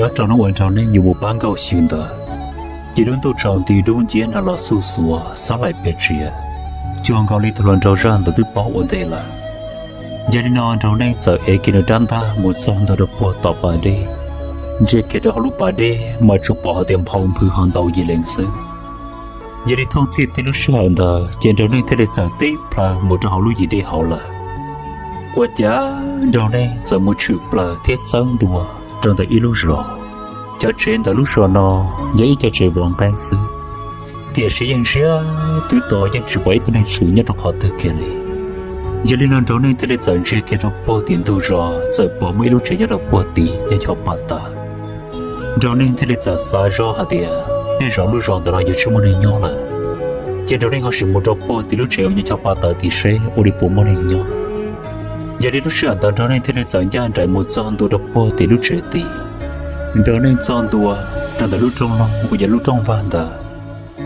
Nyob rau hnub uas Nraug Neej yuav mus pab Nkauj Xwb ntawd, ces lub ntuj tsaus nti dub nciab nag los xuj xuav xob laim pes txias, cuag nkaus li tus hluas nraug zaj ntawd twb paub ua ntej lawm. Yog li no Nraug Neej txawm ev kiag nws rab ntaj mus txog ntua rau puag tom pas dej, ntsia kiag rau hauv lub pas dej mas tsuas pom hais tias nphau nphwv ho ntau yim lees xwb. Yog li thooj txhij tib lub sij hawm ntawd ces Nraug Neej thiaj li txawm tib plhaw mus rau hauv lub yim dej hauv lawm. Ua cas Nraug Neej txawm mus tshwm plaws thiab txawb ntua rau ntawm ib lub zos. Cov tsev ntawm lub zos no yog ib co tsev vov nqeeb xwb, tiam sis yeej ntsiag twb to yeej tsis pom ib tug neeg tswv nyob rau qhov twg kiag li. Yog li no Nraug Neej thiaj li txawm ntsia kiag rau puag tim ntug zos txawm pom muaj ib lub tsev nyob rau puag tid nyob chaw pas taws. Nraug Neej thiaj li txawm xav zoj hais tias tej zaum lub zos ntawm no yuav tsis muaj neeg nyob lawm. Ces Nraug Neej ho sim mus rau puag tim lub tsev uas nyob chaw pas taws tid seb ua li puas muaj neeg nyob. Yog li lub sij hawm ntawd Nraug Neej thiaj li txawm ncaj nraim mus txog ntua rau puag tim lub tsev tid. Nraug Neej txog ntua rau ntawm lub rooj loog uas yog lub rooj vag ntawd,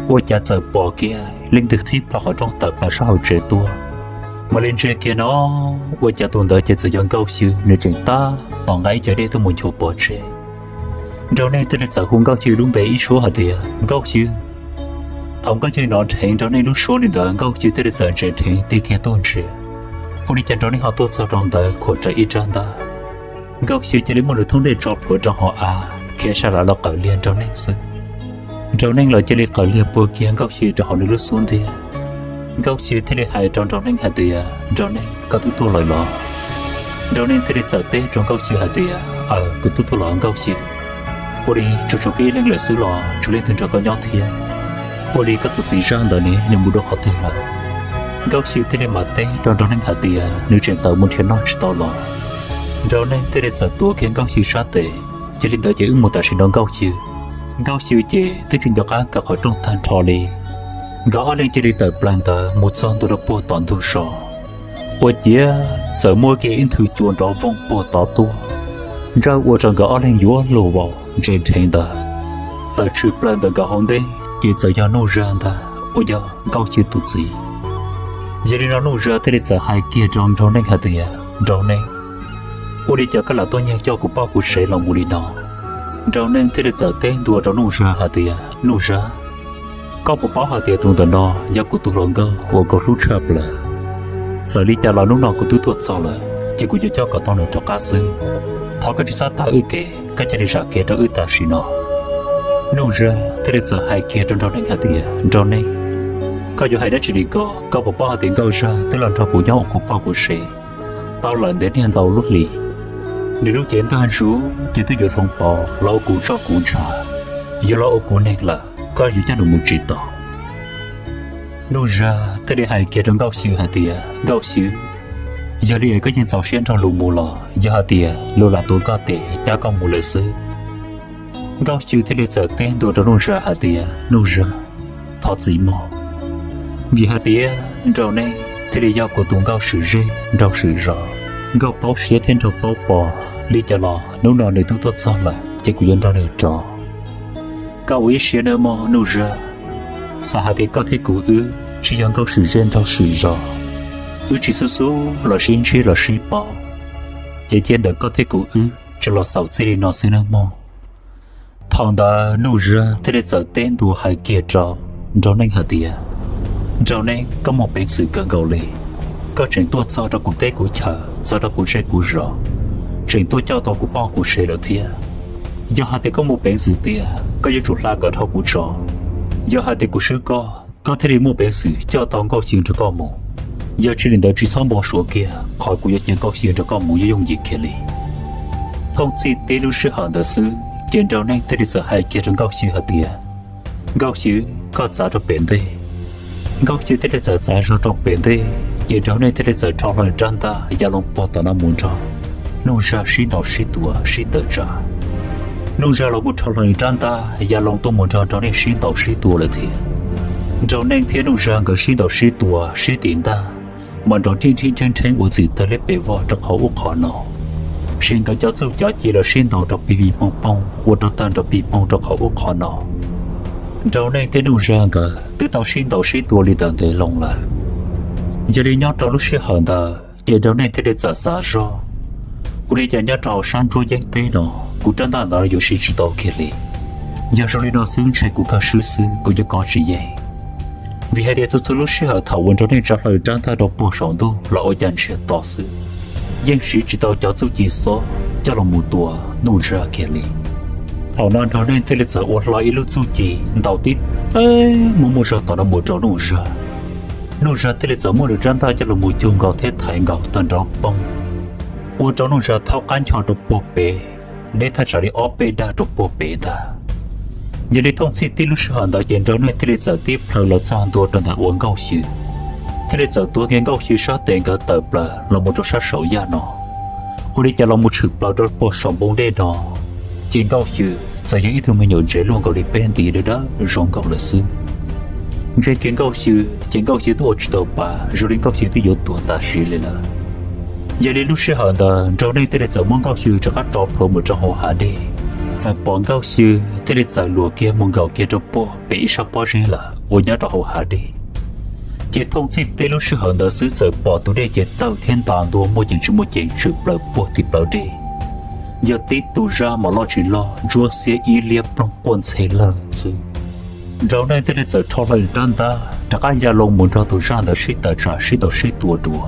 ua cas txawm pom kiag leej twg qhib plho qhov rooj tawm plaws sab hauv tsev tuaj. Mam li ntsia kiag no, ua cas tus ntawd ces txawm yog Nkauj Xwb, nws tseem tab tom nqa ib co dej tuaj mus nchuav pov tseg. Nraug Neej thiaj li txawm hu Nkauj Xwb lub npe ib suab hais tias, Nkauj Xwb. Thaum Nkauj Xwb hnov dheev Nraug Neej lub suab li ntawd Nkauj Xwb thiaj li txawm ntsia dheev tig kiag tuaj ntsia. Ua li cas Nraug Neej ho tuaj txog rau ntawd khuam rawv ib rab ntaj. Nkauj Xwb cia li muab nws thoob dej tso plhuav rau hauv av khiav sab lawm los qawm liag Nraug Neej xwb. Nraug Neej los cia li qawm liag puag kiag Nkauj Xwb rau hauv nws lub xub ntiag. Nkauj Xwb thiaj li hais rau Nraug Neej hais tias, Nraug Neej, koj twb tuaj lawm los? Nraug Neej thiaj li txawm teb rau Nkauj Xwb hais tias, Aws, kuv twb tuaj los Nkauj Xwb. Ua li tsuas tshuav koj ib leeg lawm xwb los tshuav leej twg nrog koj nyob thiab? Ua li koj tus txiv zaj ntawd ne, nws mus dua qhov twg lawm? Nkauj Xwb thiaj li mam teb rau Nraug Neej hais tias nws tseem tawm mus nrhiav noj tsis tau los. Nraug Neej thiaj li txawm tuav kiag Nkauj Xwb sab tes, yog li ntawd ces wb mus tam sim no Nkauj Xwb. Nkauj Xwb ces twb tsis nco qab kaw qhov rooj tag nrho li. Nkawd ob leeg cia li tawm plaws ntawd mus txog ntua rau puag tom ntug zos. Ua ciav txawm muaj kiag ib nthwv cua nrov vooj puag tod tuaj, ntsawj ua rau nkawd ob leeg yuav luag vau ntsia dheev ntawd. Txawm tshwm plaws ntawm nkawd hauv ntej ces txawm yog Nuj Zaj ntag uas yog Nkauj Xwb tus txiv. Yog li no Nuj Zaj thiaj li txawm hais kiag rau Nraug Neej hais tias, Nraug Neej, ua li cas koj lam tuaj nyiag coj kuv poj kuv sev los mus li no? Nraug Neej thiaj li txawm teb ntua rau Nuj Zaj hais tias, Nuj Zaj, koj puas paub hais tias tus ntawm no yog kuv tus hluas nkauj uas kuv hlub tshaj plaws? Txawm li cas los hnub no kuv twb tuaj txog lawm ces kuv yuav coj kom tau nws rov qab xwb. Thov koj tsis txhob tav wb kev, koj cia li zam kev rau wb tam sim no. Nuj Zaj thiaj li txawm hais kiag rau Nraug Neej hais tias, Nraug Neej, koj yuav hais dab tsi li ko? Koj puas paub hais tias Nkauj Zaj twb los nrog kuv nyob ua kuv poj kuv sev tau lawm ntev niaj ntau lub hlis. Nws lub cev ntag ntsuv ces twb yuav hloov pauv los ua kuv tsob kuv ntshav, yuav los ua kuv neeg lawm, koj yuav coj nws mus tsis tau. Nuj Zaj thiaj li hais kiag rau Nkauj Xwb hais tias, Nkauj Xwb, yog li es koj yeej txaus siab nrog luag mus los yog hais tias luag lam tuav koj tes cab koj mus lawm xwb? Nkauj Xwb thiaj li txawm teb ntua rau Nuj Zaj hais tias, Nuj Zaj, thov txim mog, vim hais tias Nraug Neej thiaj li yog kuv tus nkauj swm zej nraug swm zos, nkauj paub siab thiab nraug paub pom. Li cas los hnub no nws twb tuaj txog lawm ces kuv yuav nrog nws rov. Koj ua ib siab nawb mog Nuj Zaj, xav hais tias koj thiab kuv wb tsis yog nkauj swm zej nraug swm zos, wb tsis xub xub los sib ntsib los sib paub, ces cia ntawm koj thiab kuv wb tsis los xaus txij li no xwb nawb mog. Thaum ntawd Nuj Zaj thiaj li txawm teb ntua hais kiag rau Nraug Neej hais tias, Nraug Neej, koj muaj peev xwm kawg nkaus li. Koj tseem tuaj txog rau kuv teb kuv chaw, txog rau kuv zej kuv zos, tseem tuaj coj tau kuv poj kuv sev lawm thiab. Yog hais tias koj muaj peev xwm tiag, koj yuav tsum hla kom dhau kuv tso. Yog hais tias kuv swb koj, koj thiaj li muaj peev xwm coj tau Nkauj Xwb nrog koj mus. Yog tsis li ntawd tsis txhob npau suav kiag qhov kuv yuav cia Nkauj Xwb nrog koj mus yooj yooj yim kiag li. Thooj txhij tib lub sij hawm ntawd xwb ces Nraug Neej thiaj li txawm hais kiag rau Nkauj Xwb hais tias, Nkauj Xwb, koj txav rau pem ntej. Nkauj Xwb thiaj li txawm txav zog rau pem ntej, ces Nraug Neej thiaj li txawm rho hlo rab ntaj ya loo puag tom no mus nrog Nuj Zaj sib ntaus sib tua sib tawm tsam. Nuj Zaj los kuj rho hlo rab ntaj ya loo tuaj mus nrog Nraug Neej sib ntaus sib tua lawm thiab. Nraug Neej thiab Nuj Zaj nkawd sib ntaus sib tua sib tis ntaj, mas nrov nrhib nrhib nrheb nrheb ua txim tawg liab pes vog rau qhov ub qhov no. Sis nkawd cov txuj cov ci los sib ntaus rau pig pig poog poog ua rau tawg nrov pig poog rau qhov ub qhov no. Nraug Neej thiab Nuj Zaj nkawd twb tau sib ntaus sib tua li ntawd ntev loo lawm. Yog li nyob rau lub sij hawm ntawd ces Nraug Neej thiaj li txawm xav zoj, ua li cas nyob rau hauv sab nruab yeeb teb no kuv rab ntaj ntawd yuav siv tsis tau kiag li. Yog zoo li no xwb ntshe kuv kawg swb xwb, kuv yuav kov tsis yeej. Vim hais tias txhua txhua lub sij hawm thaum uas Nraug Neej tsa hlo rab ntaj rau puag saum ntuj los ua cas ntsiag to xwb, yeej siv tsis tau cov txuj ci xob coj los mus tua Nuj Zaj kiag li. Thaum no Nraug Neej thiaj li txawm ua hlo ib lub txuj ci ntaus tib teg muaj muaj zog tom no mus rau Nuj Zaj. Nuj Zaj thiaj li txawm muab nws rab ntaj coj los mus cug nkaus thiab thaiv nkaus tag nrho poob, ua rau Nuj Zaj thaub qab ncho rau puag pem, deb thaj tsam li ob peb dag rau puag pem ntag. Yog li thooj txhij tib lub sij hawm ntawd ces Nraug Neej thiaj li txawm tib plhaw los txog ntua rau ntawm ua Nkauj Xyw, thiaj li txawm tuav kiag Nkauj Xyw sab tes nkawd tawm plaws los mus rau sab saum yaj no, ua li cas los mus tshwm plaws rau puag saum npoo dej no. Ces Nkauj Xyw txawm yog ib tug me nyuam ntses luaj nkaus li peb nti dawb dawb zoo nkaus lawm xwb. Ntsia kiag Nkauj Xyw ces Nkauj Xyw twb ua tsis tau pa, zoo li Nkauj Xyw twb yuav tuag tas sim li lawm. Yog li lub sij hawm ntawd Nraug Neej thiaj li txawm muab Nkauj Xyw rov qab tso plhuav mus rau hauv hav dej. Txawm pom Nkauj Xyw thiaj li txawm luam kiag mus nkaum kiag rau puag pem ib sab pob zeb lawm uas nyob rau hauv hav dej. Ces thooj txhij tib lub sij hawm ntawd xwb txawm pom tus dej ces tawm thiab ntas ntua muaj ceem tsis muaj ceem tshwm plaws puag tim plawv dej. Yog tib tug zaj mas loj tsis loj ntsuab xiab ib liab ploog quaj ntxhe lawg xwb. Nraug Neej thiaj li txawm rho hlo rab ntaj rov qab ya loo mus nrog tus zaj ntawd sib tawm tsam sib tau sib tua dua.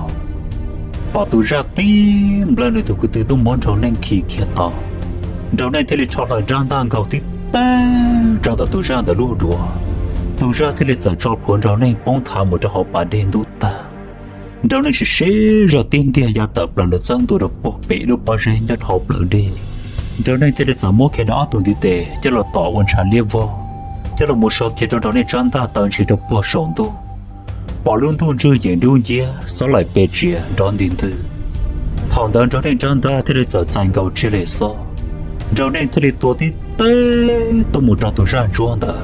Pom tus zaj tib nplawg nws tus kwv tw tuaj muab Nraug Neej khi kiag tau. Nraug Neej thiaj li rho hlo rab ntaj nkaug tib teg rau ntawm tus zaj ntawd lub duav. Tus zaj thiaj li txawm tso plhuav Nraug Neej poob thav mus rau hauv pas dej ntub tag. Nraug Neej sim siv zog tib ntiag ya tawm plaws los txawb ntua rau puag pem lub pob zeb nyob rau hauv plawv dej. Nraug Neej thiaj li txawm muab kiag nws ob tug ntiv tes coj los tom ua ntshav liab vog, coj los mus so kiag rau Nraug Neej rab ntaj taw ntshis rau puag saum ntuj. Pom lub ntuj ntswg yeem dub nciab, xob laim pes tsiav nrov nti ntwg. Thaum ntawd Nraug Neej rab ntaj thiaj li txawm txais nkaus tsiaj li xob. Nraug Neej thiaj li tua tib teg tuaj mus rau tus zaj ntsuab ntawd,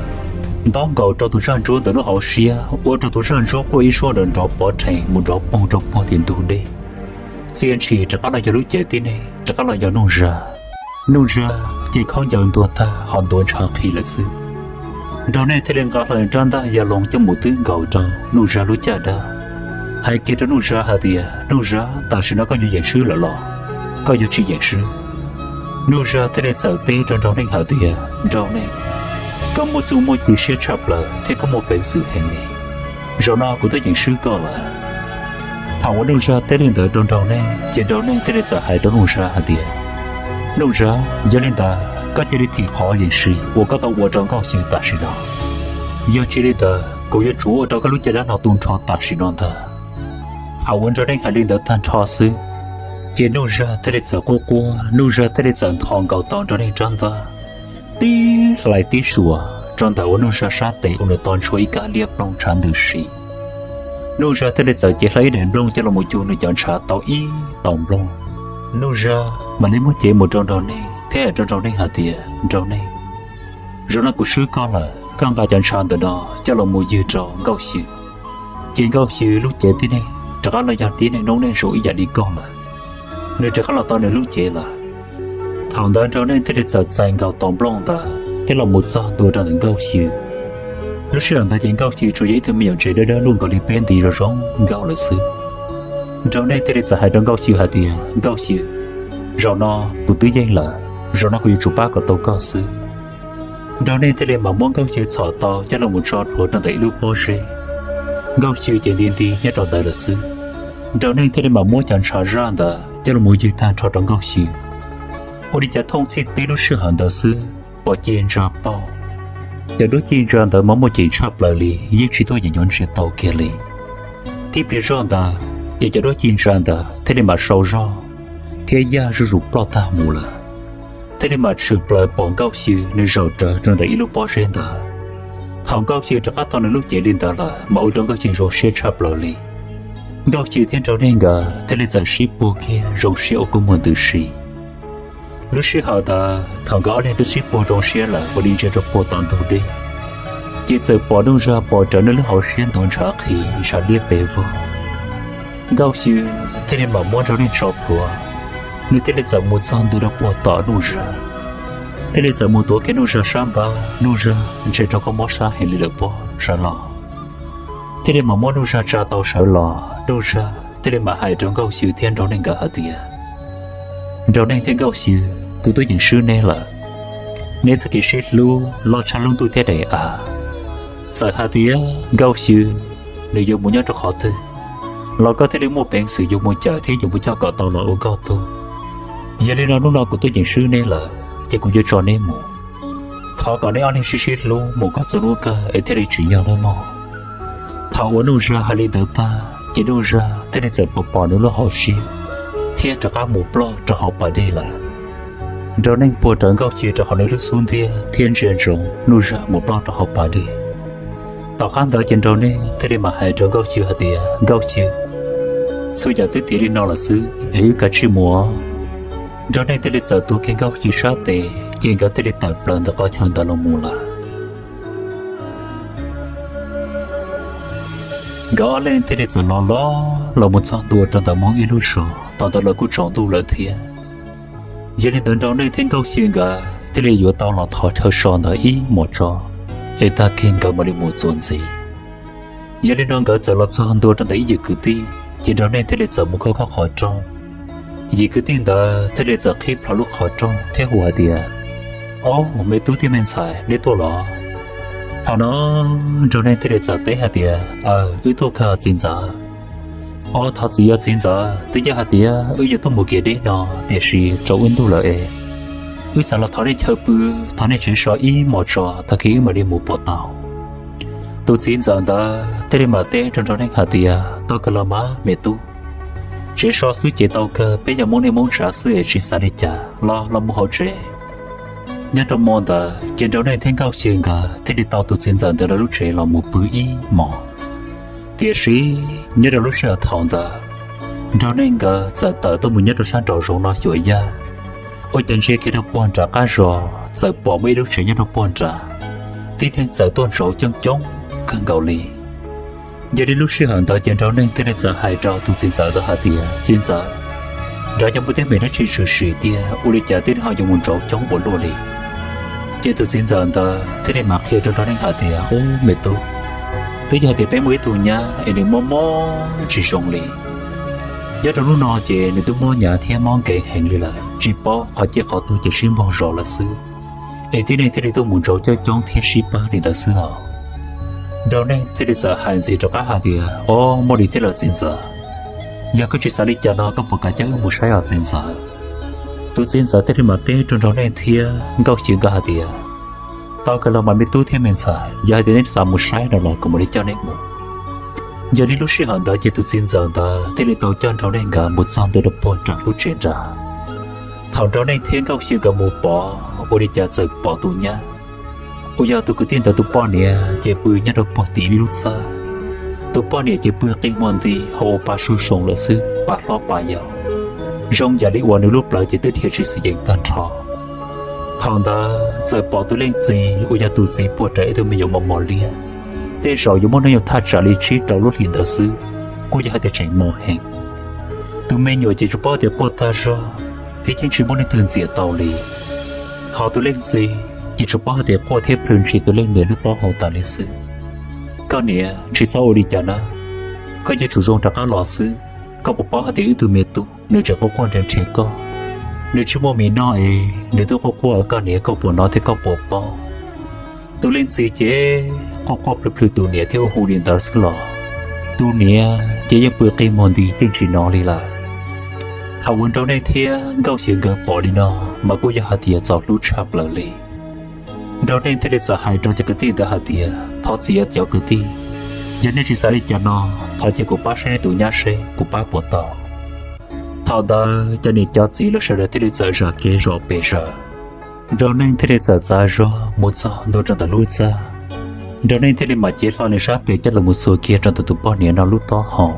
ntaub nkaus rau tus zaj ntsuab ntawd lub hauv siab, ua rau tus zaj ntsuab quaj ib suab nrov nrov pov rhees mus nrov poog rau puag tim ntug dej. Txia ntshis rov qab los yog lub cev tib neeg, rov qab los yog Nuj Zaj. Nuj Zaj ces khaub ncaws ntuag tag ho ntuav ntshav qhi lawm xwb. Nraug Neej thiaj li nqa hlo rab ntaj ya loo coj mus twb nkaus rau Nuj Zaj lub caj dab, hais kiag rau Nuj Zaj hais tias, Nuj Zaj, tam sim no koj yuav yeem swb lawm los koj yuav tsis yeem swb? Nuj Zaj thiaj li txawm teb rau Nraug Neej hais tias, Nraug Neej, koj muaj txuj muaj ci siab tshaj plaws thiab koj muaj peev xwm heev li. Zaum no kuv twb yeem swb koj lawm. Thaum uas Nuj Zaj teb li ntawd rau Nraug Neej ces Nraug Neej thiaj li txawm hais rau Nuj Zaj hais tias, Nuj Zaj, yog li ntawd koj cia li thim qhov yeem sis uas koj tau ua rau Nkauj Xyw tam sim no. Yog tsis li ntawd kuv yuav tsum ua rau koj lub caj dab no tu nrho tam sim no ntag. Thaum uas Nraug Neej hais li ntawd tag nrho xwb, ces Nuj Zaj thiaj li txawm quaj quaj, Nuj Zaj thiaj li txawm nthos nkaus tau Nraug Neej rab ntaj, tib hlais tib suas rau ntawm uas Nuj Zaj sab tes ua nws to ntshua ib kab liab ploog tshav ntws si. Nuj Zaj thiaj li txawm cev hlo ib daim nplooj coj los mus cug nws cov ntshav tau ib tau nplooj. Nuj Zaj mam li muab cev mus rau Nraug Neej thiab hais rau Nraug Neej hais tias, Nraug Neej, zaum no kuv swb koj lawm, koj nqa cov ntshav ntawm no coj los mus ywg rau Nkauj Xyw. Ces Nkauj Xyw lub cev tib neeg rov qab los yog tib neeg noob neej zoo ib yam li koj lawm. Nws rov qab los tau nws lub cev lawm. Thaum ntawd Nraug Neej thiaj li txawm txais nkaus tus nplooj ntawd thiab los mus txog ntua rau ntawm Nkauj Xyw. Lub sij hawm ntawd ces Nkauj Xyw tsuas yog ib tug me nyuam ntses dawb dawb luaj nkaus li peb nti zoo zoo nkauj lawm xwb. Nraug Neej thiaj li txawm hais rau Nkauj Xyw hais tias, Nkauj Xyw, zaum no kuv twb yeej lawm, zaum no kuv yuav tsum pab kom tau koj xwb. Nraug Neej thiaj li mam muab Nkauj Xyw txhom tau coj los mus tso plhuav rau ntawm ib lub pob zeb. Nkauj Xyw ces nti nti nyob rau ntawd lawm xwb. Nraug Neej thiaj li mam muab cov ntshav zaj ntawd coj los mus ywg tag nrho rau Nkauj Xyw. Ua li cas thooj txhij tib lub sij hawm ntawd xwb, pom ci ntsa paug. Cov duab ci ntsa ntawd mas muaj ceem tshaj plaws li, yeej tsis tuaj yeem yuav ntsia tau kiag li. Tib pliag zoj ntawd ces cov duab ci ntsa ntawd thiaj li mam sau zog thiab yaj zuj zus ploj tag mus lawm. Thiaj li mam tshwm plaws pom Nkauj Xyw nws zaum rawv rau ntawm ib lub pob zeb ntawd. Thaum Nkauj Xyw rov qab tau nws lub cev li ntawd lawm mas ua rau Nkauj Xyw zoo siab tshaj plaws li. Nkauj Xyw thiab Nraug Neej nkawd thiaj li txawm sib puag kiag zoo siab ua kua muag ntws si. Lub sij hawm ntawd thaum nkawd ob leeg twb sib puag zoo siab lawm ua li ntsia rau puag tom ntug dej, ces txawm pom Nuj Zaj pom rawv nws lub hauv siab ntuav ntshav qhi ntshav liab pes vog. Nkauj Xyw thiaj li mam muab Nraug Neej tso plhuav, nws thiaj li txawm mus txog ntua rau puag tom Nuj Zaj, thiaj li txawm mus tuav kiag Nuj Zaj sab npab. Nuj Zaj, ntshe raug koj mob sab heev li lawm pob, sawv los. Thiaj li mam muab Nuj Zaj tsa tau sawv los, Nuj Zaj thiaj li mam hais rau Nkauj Xyw thiab Nraug Neej nkawd hais tias, Nraug Neej thiab Nkauj Xyw, kuv twb yeem swb neb lawm. Neb txoj kev sib hlub loj tshaj lub ntuj thiab daim av. Txawm hais tias Nkauj Xyw nws yuav mus nyob rau qhov twg los koj thiaj li muaj peev xwm yuav mus cawm thiab yuav mus coj kom tau los ua nkauj tug. Yog li no hnub no kuv twb yeem swb neb lawm ces kuv yuav tso neb mus. Thov kom neb ob leeg sib sib hlub mus kom txog hnub kawg es thiaj li tsim nyog nawb mog. Thaum uas Nuj Zag hais li ntawd tag ces Nuj Zag thiaj li txawm pom pom nws lub hauv siab thiab rov qab mus ploj rau hauv pas dej lawm. Nraug Neej puag rawv Nkauj Xyw rau hauv nws lub xub ntiag thiab ntsia ntsoov Nuj Zag mus ploj rau hauv pas dej. Tom qab ntawd ces Nraug Neej thiaj li mam hais rau Nkauj Xyw hais tias, Nkauj Xyw, txhua yam twb tiav li no lawm xwb es wb kav tsij mus. Nraug Neej thiaj li txawm tuav kiag Nkauj Xyw sab tes ces nkawd thiaj li tawm plaws ntawm qhov chaw ntawd los mus lawm. Nkawd ob leeg thiaj li txawm los los los mus txog ntua rau ntawm Hmoob ib lub zos, thaum ntawd los kuj tsaus ntuj lawm thiab. Yog li ntawd Nraug Neej thiab Nkauj Xyw nkawd thiaj li yuav tau los thov chaw so ntawd ib hmos tso, es tag kis nkawd mam li mus txuas ntxiv. Yog li no nkawd txawm los txog ntua rau ntawm ib yim kwv tij, ces Nraug Neej thiaj li txawm mus khawb khawb qhov rooj. Yim kwv tij ntawd thiaj li txawm qhib plho lub qhov rooj thiab hu hais tias, Ob, me tub thiab me ntxhais, neb tuaj los? Thaum no Nraug Neej thiaj li txawm teb hais tias, Aw, wb tuaj kawg txiv ntxawm. Ob, thov txim yog txiv ntxawm, twb yog hais tias wb yuav tuaj mus kev deb no, tiam sis tsaus wb ntuj lawm es wb xav los thov nej chaw pw, thov nej tsev so ib hmos tso, tag kis wb mam li mus puas tau. Tus txiv ntxawm ntawd thiaj li mam teb rau Nraug Neej hais tias, Tau kawg los mas me tub, tsev so xwb ces tau kawg, peb yog Hmoob neej Hmoob tsav xwb es tsis xav li cas, los los mus hauv tsev. Nyob rau hmo ntawd ces Nraug Neej thiab Nkauj Xyw nkawd thiaj li tau tus txiv ntxawm ntawd lawv lub tsev los mus pw ib hmos. Tiam sis nyob rau lub sij hawm thaum ntawd, Nraug Neej nkawd txawm tawm tuaj mus nyob rau sab nraum zoov no xyuas yaj, ua cas ntsia kiag rau puag nram qab zos txawm pom muaj ib lub tsev nyob rau puag nrad, tib neeg txawm tuaj ntsauv coob coob kawg nkaus li. Yog li lub sij hawm ntawd ces Nraug Neej thiaj li txawm hais rau tus txiv ntxawm ntawd hais tias, Txiv ntxawm, nrad yog muaj teeb meem dab tsi tshwm sim tiag, ua li cas tib neeg ho yuav mus ntsauv coob ua luaj li? Ces tus txiv ntxawm ntawd thiaj li mam qhia rau Nraug Neej hais tias, Ub me tub, twb yog hais tias peb muaj ib tug nyab es nws mob mob tsis zoo li. Nyob rau hnub no ces nws twb mob hnyav thiab mob nkees heev li lawm, tsis paub qhov ciaj qhov tuag ces sib npaug zos lawm xwb, es tib neeg thiaj li tuaj mus ntsauv coob coob thiab sib pab li ntawd xwb os. Nraug Neej thiaj li txawm hais ntxiv rov qab hais tias, Ob, muaj li thiab los txiv ntxawm, yog koj tsis xav li cas no koj puas kam coj wb mus saib os txiv ntxawm? Tus txiv ntxawm thiaj li mam teb rau Nraug Neej thiab Nkauj Xyw nkawd hais tias, Tau kawg los mas me tub thiab me ntxhais, yog hais tias neb xav mus saib no los kuv mam li coj neb mus. Yog li lub sij hawm ntawd ces tus txiv ntxawm ntawd thiaj li tau coj Nraug Neej nkawd mus txog ntua rau puag nram lub tsev nrad. Thaum Nraug Neej thiab Nkauj Xyw nkawd mus pom ua li cas txawm pom tus nyab uas yog tus kwv tij ntawd tus poj niam ces pw nyob rau puag tim ib lub txaj. Tus poj niam ces pw qi muag nti hauv ua pa su soo lawm xwb, pa hlob pa yau, zoo yam li uas nws lub plawv ces twb dhia tsis xis yees tag nrho. Thaum ntawd txawm pom tus leej txiv uas yog tus txiv puag rawv ib tug me nyuam mos mos liab, tej zaum yuav muaj hnub nyoog thaj tsam li tsib rau lub hlis ntawd xwb, kuj yog hais tias tseem mos heev. Tus me nyuam ces tsuas paub tias quaj tag zog thiab yeej tsis muaj leej twg ntxias tau li. Ho tus leej txiv ces tsuas paub hais tias quaj thiab plhws ntshis tus leej niam lub taub hau tas li xwb. Koj niam, tsis txhob ua li cas na, koj yuav tsum zoo rov qab los xwb. Koj puas paub hais tias wb tug me tub nws tseem quaj quaj nrhiav nrhiav koj, nws tsis muaj mis noj es nws twb quaj quaj, koj niam, koj puas hnov thiab koj puas paub? Tus leej txiv ces quaj quaj plhws plhws tus niam thiab hu hu li ntawd xwb los tus niam ces yeej pw qi muag nti yeej tsis hnov li lawm. Thaum uas Nraug Neej thiab Nkauj Xyw nkawd pom li no mas kuj yog hais tias txaus hlub tshaj plaws li. Nraug Neej thiaj li txawm hais rau cov kwv tij ntawd hais tias, Thov txim os cov kwv tij, yog nej tsis xav li cas no, thov cia kuv pab saib nej tus nyab seb kuv pab puas tau. Thaum ntawd cov niam cov txiv lawv sawv daws thiaj li txawm zam kev zom pes zaws. Nraug Neej thiaj li txawm txav zog mus txog ntua rau ntawm lub txaj. Nraug Neej thiaj li mam cev hlo nws sab tes coj los mus txuas kiag rau ntawm tus poj niam no lub taub hau,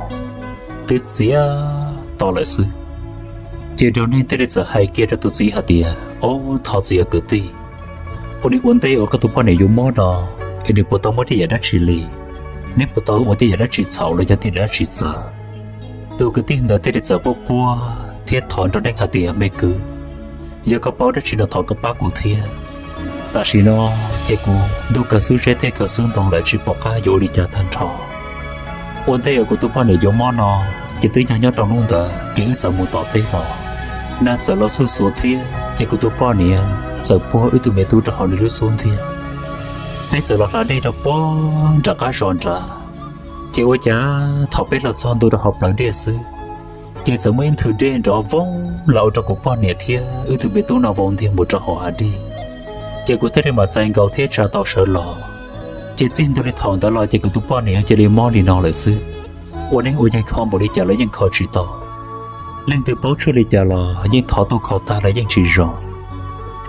twb txiav to lawm xwb. Ces Nraug Neej thiaj li txawm hais kiag rau tus txiv hais tias, Ob, thov txim os kwv tij, ua li ua ntej uas koj tus poj niam yuav mob no es nws puas tau muaj tej yam dab tsi li? Neb puas tau ua tej yam dab tsi txhaum los yog tej yam dab tsi txawv? Tus kwv tij ntawd thiaj li txawm quaj quaj thiab thov Nraug Neej hais tias, Me kwv, yog koj paub dab tsi no thov koj pab kuv thiab. Tam sim no ces kuv ntuj kawg xub zeb teb kawg xub ntoo lawm tsis pom qab yuav ua li cas tag nrho. Ua ntej uas kuv tus poj niam yuav mob no ces twb yog nyob rau hnub ntawd ces wb txawm mus tom teb los, nag txawm los xuj xuav thiab Ces kuv tus poj niam txawm puag wb tus me tub rau hauv nws lub xub ntiag. Peb txawm los hla dej rau puag nram qab zos nrad. Ces ua cas thaum peb los txog ntua rau hauv plawv dej xwb, ces txawm muaj ib nthwv dej nrov voog los ua rau kuv poj niam thiab wb tus me tub no vau ntiag mus rau hauv hav dej. Ces kuv thiaj li mam txais nkaus thiab tsa tau sawv los. Ces txij ntua li thaum ntawd los ces kuv tus poj niam cia li mob li no lawm xwb. Ua neeb ua yaig kho npaum li cas los yeej kho tsis tau. Leej twg paub tshuaj li cas los yeej thov tuaj kho tag los yeej tsis zoo.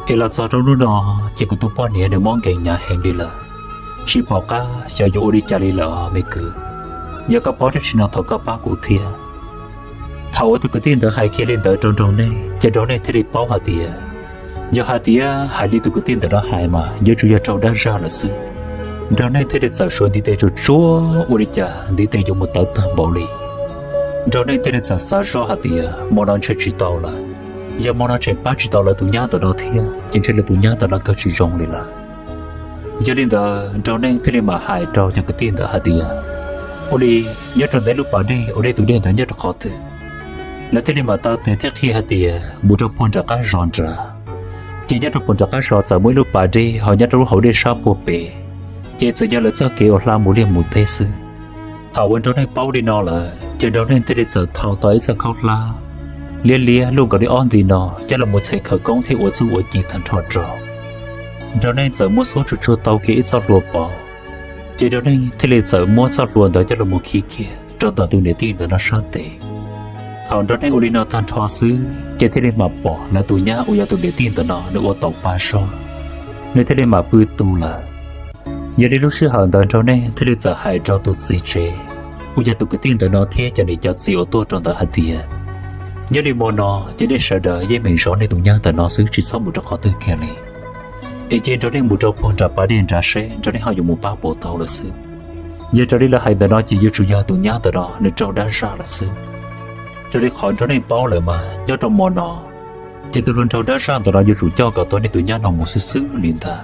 Es los txog rau hnub no, ces kuv tus poj niam nws mob nkees hnyav heev li lawm. Tsis pom qab xyov yuav ua li cas li lawm os me kwv. Yog koj paub dab tsi no thov koj pab kuv thiab. Thaum uas tus kwv tij ntawd hais kiag li ntawd rau Nraug Neej ces Nraug Neej thiaj li paub hais tias, yog hais tias hais li tus kwv tij ntawm no hais mas yuav tsum yog raug dab zaj lawm xwb. Nraug Neej thiaj li txawm suav ntiv tes tsuag tsuag ua li cas ntiv tes yuav mus tawv tag npaum li. Nraug Neej thiaj li txawm xav zoj hais tias hmo no ntshe tsis tau lawm, yog hmo no tseem pab tsis tau lawv tus nyab ntawm no thiab ces ntshe lawv tus nyab ntawm no kawg tsis zoo li lawm. Yog li ntawd Nraug Neej thiaj li mam hais rau cov kwv tij ntawd hais tias, ua li, nyob rau ntawm lub pas dej uas nej tus dej ntawd nyob rau qhov twg? Lawv thiaj li mam taw tes thiab qhia hais tias mus rau puag nram qab zos nrad. Ces nyob rau puag nram qab zos txawm muaj ib lub pas dej ho nyob rau lub hauv dej sab puag pem, ces txawm yog lawv txoj kev uas hla mus liaj mus teb xwb. Thaum uas Nraug Neej paub li no lawm ces Nraug Neej thiaj li txawm thau tau ib txoj khaub hlab liab liab luj nkaus li ob nti no coj los mus txhais khawv koob thiab ua txuj ua ci tag nrho rau. Nraug Neej txawm muab xuab tsuag tsuag tau kiag ib txoj hlua pov, ces Nraug Neej thiaj li txawm muab txoj hlua ntawd coj los mus khi kiag rau ntawm tus niam tij ntawm no sab tes. Thaum Nraug Neej ua li no tag nrho xwb ces thiaj li mam pom lawv tus nyab uas yog tus niam tij ntawm no nws ua taus pa zog, nws thiaj li mam pw tu lawm. Yog li lub sij hawm ntawd Nraug Neej thiaj li txawm hais rau tus txiv tsev uas yog tus kwv tij ntawm no thiab cov niam cov txiv uas tuaj rau ntawd hais tias, nyob li hmo no ces nej sawv daws yeej meem zov nej tus nyab ntawm no xwb tsis txhob mus rau qhov twg kiag li. Es cia Nraug Neej mus rau puag nram pas dej nrad seb Nraug Neej ho yuav mus pab puas tau lawm xwb. Yog raws li lawv hais ntawm no ces yuav tsum yog tus nyab ntawm no nws raug dab zaj lawm xwb. Raws li qhov Nraug Neej paub lawm mas nyob rau hmo no ces tus hluas nraug dab zaj ntawm no yuav tsum coj kom tau nej tus nyab no mus xwb xwb li ntag.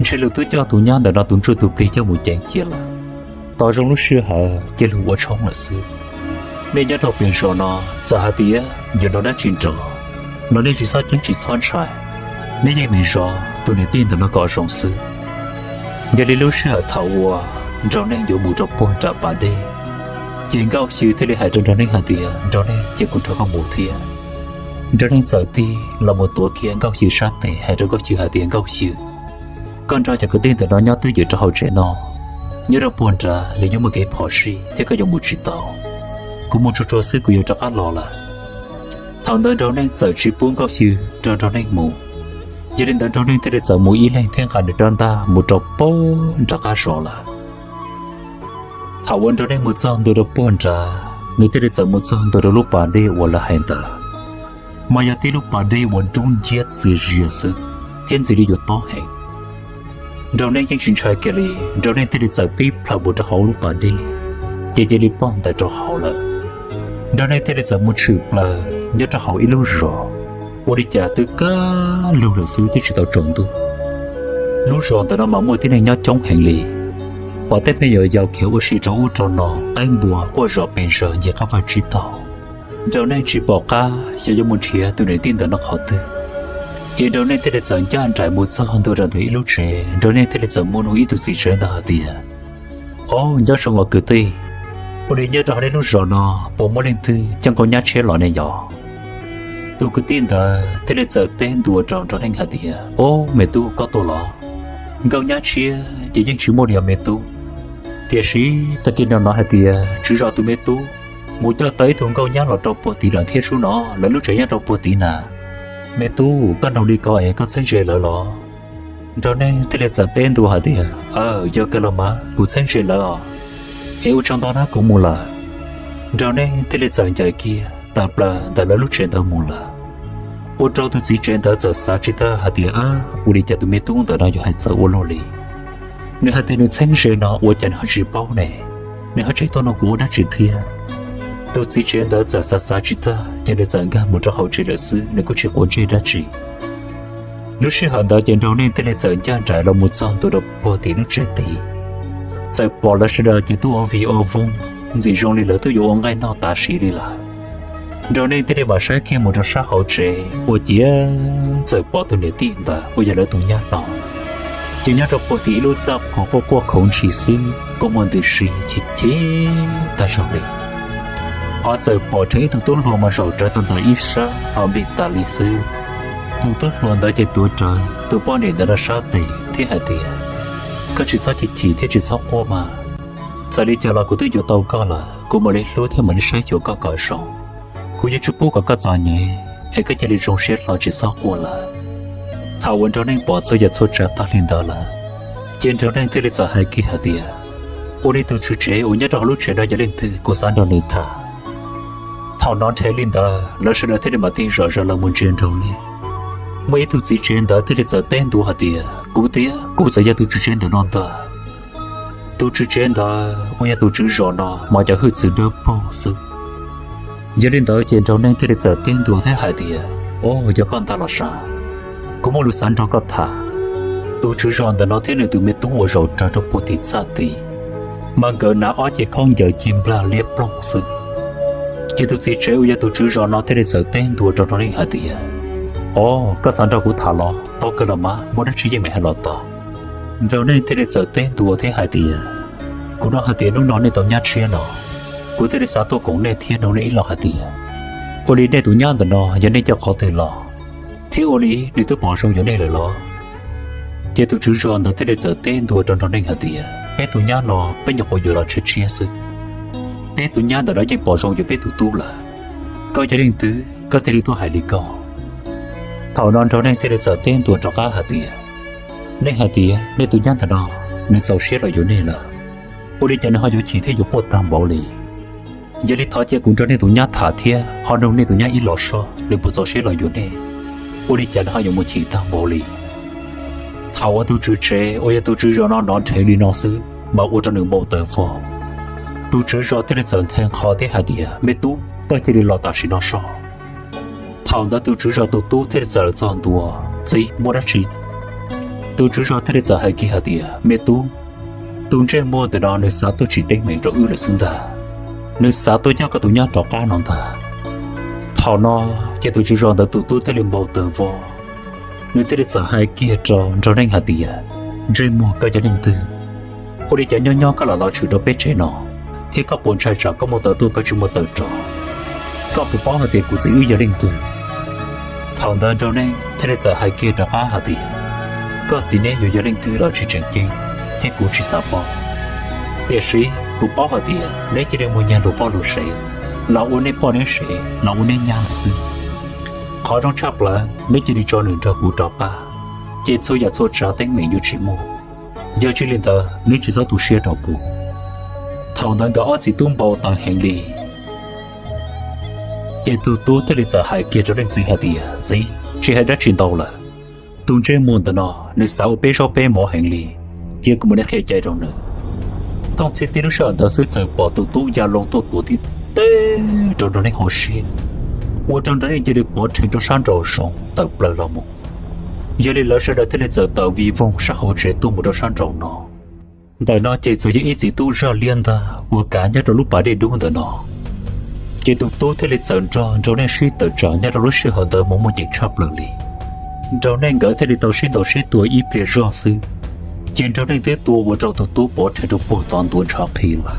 Ntshe lawv twb coj tus nyab ntawm no tus ntsuj tus plig coj mus ceev cia lawm. Tos zoo lub sij hawm cia lug ua tshoob lawm xwb. Nej nyob rau pem zos no txawm hais tias yuav nrov dab tsi nrov los nej tsis txhob ceeb tsis txhob ntshai, nej yeej meem zov tus niam tij ntawm no kom zoo xwb. Yog li lub sij hawm thaum uas Nraug Neej yuav mus rau puag nram pas dej, ces Nkauj Xyw thiaj li hais rau Nraug Neej hais tias, Nraug Neej, cia kuv nrog koj mus thiab. Nraug Neej txawm tig los mus tuav kiag Nkauj Xyw sab tes hais rau Nkauj Xyw hais tias, Nkauj Xyw, koj nrog cov kwv tij ntawm no nyob twj ywm rau hauv tsev no, nyob rau puag nrad nws nyob muaj kev phom sij thiab koj yuav mus tsis tau. Kuv mus tsuag tsuag xwb kuv yuav rov qab los lawm. Thaum ntawd Nraug Neej txawm tsis pub Nkauj Xyw nrog Nraug Neej mus. Yog li ntawd Nraug Neej thiaj li txawm mus ib leeg thiab nqa nws rab ntaj mus rau puag nram qab zos lawm. Thaum uas Nraug Neej mus txog ntua rau puag nrad, nws thiaj li txawm mus txog ntua rau lub pas dej uas lawv hais ntawd, mas yog tib lub pas dej uas dub nciab txias zias xwb thiab ntxim li yuav tob heev. Nraug Neej yeej tsis ntshai kiag li, Nraug Neej thiaj li txawm tib plhaw mus rau hauv lub pas dej, ces cia li pog ntais rau hauv lawm. Nraug Neej thiaj li txawm mus tshwm plaws nyob rau hauv ib lub zos, ua li cas twb kaj lug lawm xwb twb tsis tau tsaus ntuj. Lub zos ntawm no mas muaj tib neeg nyob coob heev li, pom tej me nyuam yaus khiav ua si rau ub rau no, qaib npua quaj zom pes zaws ncig qab vaj tsib taug. Nraug Neej tsis pom qab xyov yuav mus nrhiav tus niam tij ntawm no qhov twg, ces Nraug Neej thiaj li txawm ncaj nraim mus txog ntua rau ntawm ib lub tsev, Nraug Neej thiaj li txawm muab nug ib tug txiv tsev ntawd hais tias, Ob, nyob zoo os kwv tij, ua li nyob rau hauv nej lub zos no puas muaj leej twg coj nkauj nyab tshiab los ne yog? Tus kwv tij ntawd thiaj li txawm teb ntua rau Nraug Neej hais tias, Ob, me tub, koj tuaj los? Nkauj nyab tshiab ces yeej tsis muaj li os me tub, tiam sis tag kis no hnov hais tias tswv zos tus me tub mus coj tau ib tug nkauj nyab los rau puag tid lawm thiab sub no, lawv lub tsev nyob rau puag tid na. Me tub, koj nug li ko es koj txheeb ze lawv los? Nraug Neej thiaj li txawm teb ntua hais tias, Aw, yog kawg los mas kuv txheeb ze lawv os, es ua tsaug ntau na, kuv mus lawm. Nraug Neej thiaj li txawm ncaim kiag tawm plaws ntawm lawv lub tsev ntawd mus lawm. Ua rau tus txiv tsev ntawd txawm xav tsis tag hais tias, Ab, ua li cas tus me tub ntawm no yuav hais txawv ua luaj li? Nws hais tias nws txheeb ze no ua cas nws ho tsis paub ne? Nws ho tseem tuaj nug kuv ua dab tsi thiab? Tus txiv tsev ntawd txawm xav xav tsis tag ces nws txawm nkag mus rau hauv tsev lawm xwb, nws kuj tsis quav ntsej dab tsi. Lub sij hawm ntawd ces Nraug Neej thiaj li txawm ncaj nraim los mus txog ntua rau puag tim lub tsev tid, txawm pom lawv sawv daws ces tuaj ua vig ua voog, ntxim zoo li lawv twb yuav ua nqaij noj tas sim li lawm. Nraug Neej thiaj li mam saib kiag mus rau sab hauv tsev ua ciav txawm pom tus niam tij ntawd uas yog lawv tus nyab hlob, ces nyob rau puag tim ib lub txaj qhua quaj quaj khuv ntshis xwb, kua muag ntws si chim chim tag zog li. Ho txawm pom dheev ib tug tub hluas mas zaum rawv tau ntawm ib sab ho nplig tas li xwb. Tus tub hluas ntawd ces tuav rawv tus poj niam ntawd rau sab tes thiab hais tias, koj tsis txhob chim chim thiab tsis txhob quaj mas. Txawm li cas los kuv twb yuav tau koj lawm, kuv mam li hlub thiab mam li saib xyuas koj kom zoo. Kuv yeej tsis pub kom koj txom nyem, es koj cia li zoo siab hlo tsis txhob quaj lawm. Thaum uas Nraug Neej pom txhua yam txhua tsav tag li ntawd lawm, ces Nraug Neej thiaj li txawm hais kiag hais tias, ua li tus tswv tsev uas nyob rau hauv lub tsev no yog leej twg, kuv xav nrog nws tham. Thaum no nrhe li ntawd lawv sawv daws thiaj li mam tig zom zaws los mus ntsia Nraug Neej. Muaj ib tug txiv tsev ntawd thiaj li txawm teb ntua hais tias, kuv tiag, kuv txawm yog tus tswv tsev ntawm no ntag. Tus tswv tsev ntawd uas yog tus tswv zos no mas cov hwj txwv dawb paug xwb. Yog li ntawd ces Nraug Neej thiaj li txawm teb ntua thiab hais tias, o, yog koj ntag los sav, kuv muaj lus xav nrog koj tham. Tus tswv zos ntawm no thiab nws tus me tub uas zaum rawv rau puag tim txaj tid, mas nkawd hnav ob ce khaub ncaws ci nplag liab ploog xwb. Ces tus txiv tsev uas yog tus tswv zos no thiaj li txawm teb ntua rau Nraug Neej hais tias, o, koj xav nrog kuv tham los? Tau kawg los mas, muaj dab tsi yeej meem hais los tau. Nraug Neej thiaj li txawm teb ntua thiab hais tias, kuv hnov hais tias hnub no nej tau nyab tshiab no, kuv thiaj li xav tuaj koom nej thiab nug nej ib los hais tias, ua li nej tus nyab ntawm no yog nej coj qhov twg los, thiab ua li nws twb pom zoo yuav nej lawm los? Ces tus tswv zos ntawd thiaj li txawm teb ntua rau Nraug Neej hais tias, peb tus nyab no peb nyuam qhuav yuav los tshiab tshiab xwb. Peb tus nyab ntawm no yeej pom zoo yuav peb tus tub lawm. Koj yog leej twg koj thiaj li tuaj hais li ko? Thaum no Nraug Neej thiaj li txawm teb ntua rov qab hais tias, nej hais tias nej tus nyab ntawm no nws txaus siab los yuav nej lawm, ua li cas nws ho yuav chim thiab yuav quaj tag npaum li? Yog li thov cia kuv nrog nej tus nyab tham thiab ho nug nej tus nyab ib los soj nws puas txaus siab los yuav nej, ua li cas nws ho yuav mus chim tag npaum li? Thaum uas tus tswv tsev uas yog tus tswv zos no hnov nrhe li no xwb mas ua rau nws npau taws vog. Tus tswv zos thiaj li txawm nthe nqho thiab hais tias, me tub, koj cia li los tam sim no soj. Thaum ntawd tus tswv zos tus tub thiaj li txawm los txog ntua, txiv, muaj dab tsi? Tus tswv zos thiaj li txawm hais kiag hais tias, me tub, tus ntsej muag ntawm no nws xav tuaj tsim teeb meem rau wb lawm xwb ntag. Nws xav tuaj coj koj tus nyab rov qab no ntag. Thaum no ces tus tswv zos ntawd tus tub thiaj li npau taws vog, nws thiaj li txawm hais kiag rau Nraug Neej hais tias, ntsej muag, koj yog leej twg? Ua li cas nyob nyob koj los los tshwm rau peb tsev no, thiab koj puas ntshai tsam koj muaj taw tuaj koj tsis muaj taw rov? Koj puas paub hais tias kuv txiv wb yog leej twg? Thaum ntawd Nraug Neej thiaj li txawm hais kiag rov qab hais tias, koj txiv neb yuav yog leej twg los tsis tseem ceeb, thiab kuv tsis xav paub. Tiam sis kuv paub hais tias neb cia li mus nyiag luag poj luag sev, los ua nej poj neb sev, los ua neb nyab lawm xwb. Qhov zoo tshaj plaws neb cia li tso nws nrog kuv rov qab, ces txhua yam txhua tsav teeb meem yuav tsis muaj. Yog tsis li ntawd neb tsis txhob tu siab rau kuv. Thaum ntawd nkawd ob txiv tub npau taws heev li, ces tus tub thiaj li txawm hais kiag rau leej txiv hais tias, txiv, tsis hais dab tsi ntau lawm. Tus ntsej muag ntawm no nws xav ua peb zaub peb mov heev li, cia kuv mus neb qhia cai rau nws. Thooj txhij tib lub sij hawm ntawd xwb txawm pom tus tub ya loo tuaj tuav tib teg rau Nraug Neej hauv siab, ua rau Nraug Neej cia li pov rhees rau sab nraum zoov tawm plaws los mus. Yog li lawv sawv daws thiaj li txawm tawm vij voog sab hauv tsev tuaj mus rau sab nraum no. Ntawm no ces txawm yog ib txiv tub zaj liab ntag uas kav nyob rau lub pas dej dub ntawm no. Ces tus tub thiaj li txawm nrog Nraug Neej sib tawm tsam nyob rau lub sij hawm ntawd mas muaj ceem tshaj plaws li. Nraug Neej nkawd thiaj li tau sib ntaus sib tua ib pliag zog xwb, ces Nraug Neej twb tua ua rau tus tub pov rhees rau puag tod ntuav ntshav qhi lawm.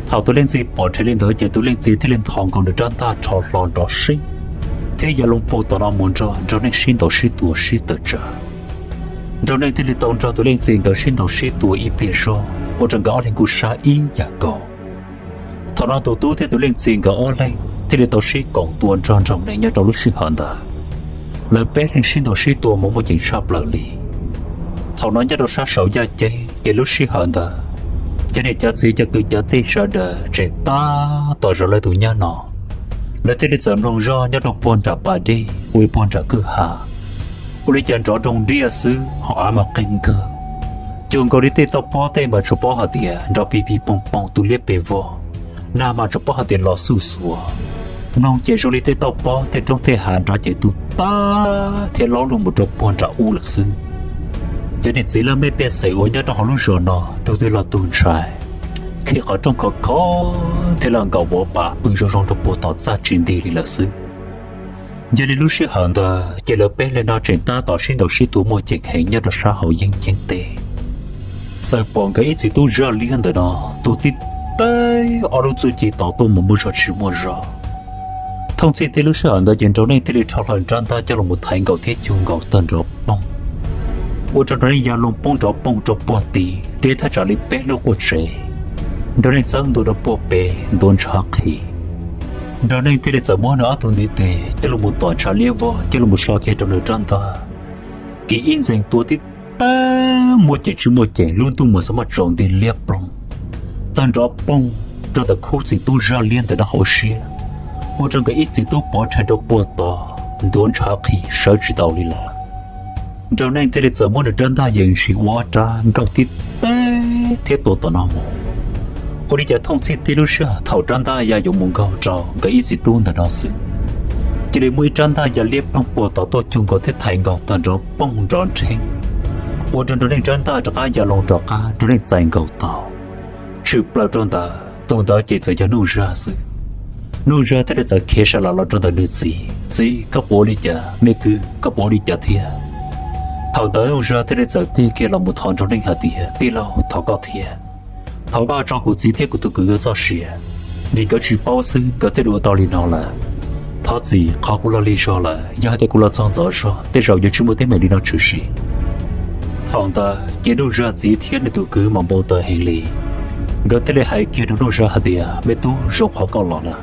Thaum tus leej txiv pom rhees li ntawd ces tus leej txiv thiaj li nthos nkaus nws rab ntaj rho hlo nrov sib, thiab ya loo puag tom no mus nrog Nraug Neej sib ntaus sib tua sib tawm tsam. Nraug Neej thiaj li tau nrog tus leej txiv nkawd sib ntaus sib tua ib pliag zog ua rau nkawd ob leeg kuj sab ib yam nkaus. Thaum no tus tub thiab tus leej txiv nkawd ob leeg thiaj li tau sib koom tua nrog Nraug Neej nyob rau lub sij hawm ntawd. Lawv peb leeg sib ntaus sib tua mas muaj ceem tshaj plaws li. Thaum no nyob rau sab saum yaj ceeb ces lub sij hawm ntawd cov niam cov txiv cov kwv cov tij sawv daws tseem tab tom zov lawv tus nyab no. Lawv thiaj li txawm mloog zoj nyob rau puag nram pas dej ua ib puag nram kwj ha, ua li cas nrov doog diaj xwb ho av mas qeeg kawg. Cuag nkaus li tej tauj pob tej mas tsuas paub hais tias nrov pig pig poog poog tu liab pes vog, nag mas tsuas paub hais tias los xuj xuav. Mloog ces zoo li tej tauj pob tej roob tej hav nrov ces tu tag thiab laub luj mus rau puag nram ub lawm xwb. Cov niam txiv laj mej pej xeem uas nyob rau hauv lub zos no tus twg los tus ntshai, thiab qhov rooj khov kho thiab lawv nkaum vov pam pw zoo zoo rau puag tom txaj tsis nti li lawm xwb. Yog li lub sij hawm ntawd ces lawv peb leeg no tseem tab tom sib ntaus sib tua muaj ceem heev nyob rau sab hauv yeeb ceeb teb. Txawm pom nkawd ib txiv tub Zaj Liab ntawm no tuaj tib teb ob lub txuj ci tom tuaj mus muaj zog tsis muaj zog. Thooj txhij tib lub sij hawm ntawd ces Nraug Neej thiaj li rho hlo nws rab ntaj coj los thaiv nkaus thiab cuag nkaus tawg nrov poog, ua rau Nraug Neej ya loo poob nrov poog rau puag tid deb thaj tsam li peb lub quaj tsev. Nraug Neej txawb ntua rau puag pem ntuav ntshav qhi. Nraug Neej thiaj li txawm muab nws ob tug ntiv tes coj los tom ntshav liab vog coj los so kiag rau nws rab ntaj. Kiag ib ntxees tua tib teb muaj ceem tsis muaj ceem lub ntuj mas xav muaj tsaus nti liab ploog, tawg nrov poog rau ntawm khub txiv tub Zaj Liab ntawm no hauv siab, ua rau nkawd ib txiv tub pov rhais rau puag tod ntuav ntshav qhi sawv tsis tau li lawm. Nraug Neej thiaj li txawm muab nws rab ntaj yees ntshis ua ob rab nkaug tib teb thiab tua tom no mus. Ua li cas thooj txhij tib lub sij hawm thaum rab ntaj ya yuav mus nkaug rau nkawd ib txiv tub ntawm no xwb, cia li muaj ib rab ntaj ya liab ploog puag tod tuaj cuag nkaus thiab thaiv nkaus tawg nrov poog nrov nrheeb, ua rau Nraug Neej rab ntaj rov qab ya loo rov qab, Nraug Neej txais nkaus tau. Tshwm plaws rau ntawd tus ntawd ces txawm yog Nuj Zaj xwb. Nuj Zaj thiaj li txawm khiav sa lam los rau ntawm nws txiv, Txiv, koj puas ua li cas? Me kwv, koj puas ua li cas thiab? Thaum ntawd Nuj Zaj thiaj li txawm tig kiag los mus thov Nraug Neej hais tias, Tij laug, thov koj thiab, thov koj tso kuv txiv thiab kuv tus kwv nkawd txoj sia, vim nkawd tsis paub xwb nkawd thiaj li ua tau li no lawm. Thov txim, qhov kuv los lig zog lawm, yog hais tias kuv los txog ntxov zog tej zaum yuav tsis muaj teeb meem li no tshwm sim. Thaum ntawd ces Nuj Zaj txiv thiab nws tus kwv mas npau taws heev li. Nkawd thiaj li hais kiag rau Nuj Zaj hais tias, Me tub, zoo qhov koj los lawm.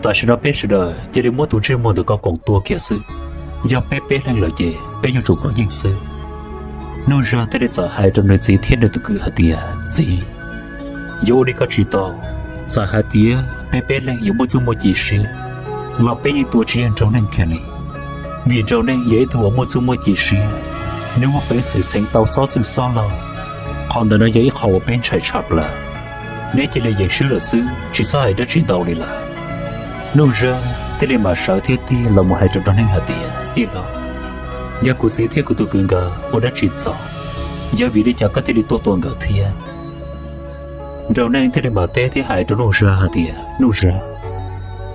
Tam sim no peb sawv daws cia li muab tus ntsej muag ntawm koj koom tua kiag xwb. Yog peb peb leeg lawm ces peb yuav tsum kov yeej xwb. Nuj Zaj thiaj li txawm hais rau nws txiv thiab nws tus kwv hais tias, Txiv, yuav ua li koj tsis tau. Txawm hais tias peb peb leeg yuav muaj txuj muaj ci siab los peb yeej tua tsis yeej Nraug Neej kiag li, vim Nraug Neej yog ib tug uas muaj txuj muaj ci siab. Nws muaj peev xwm xeev tau xob txwj xob laug. Qhov ntawm no yog ib qho uas peb ntshai tshaj plaws. Neb cia li yeem swb lawm xwb, tsis txhob hais dab tsi ntau li lawm. Nuj Zaj thiaj li mam sawv thiab tig los mus hais rau Nraug Neej hais tias, Tij laug, yog kuv txiv thiab kuv tus kwv nkawd ua dab tsi txog, yog vim li cas koj thiaj li tuaj tua nkawd thiab? Nraug Neej thiaj li mam teb thiab hais rau Nuj Zaj hais tias, Nuj Zaj,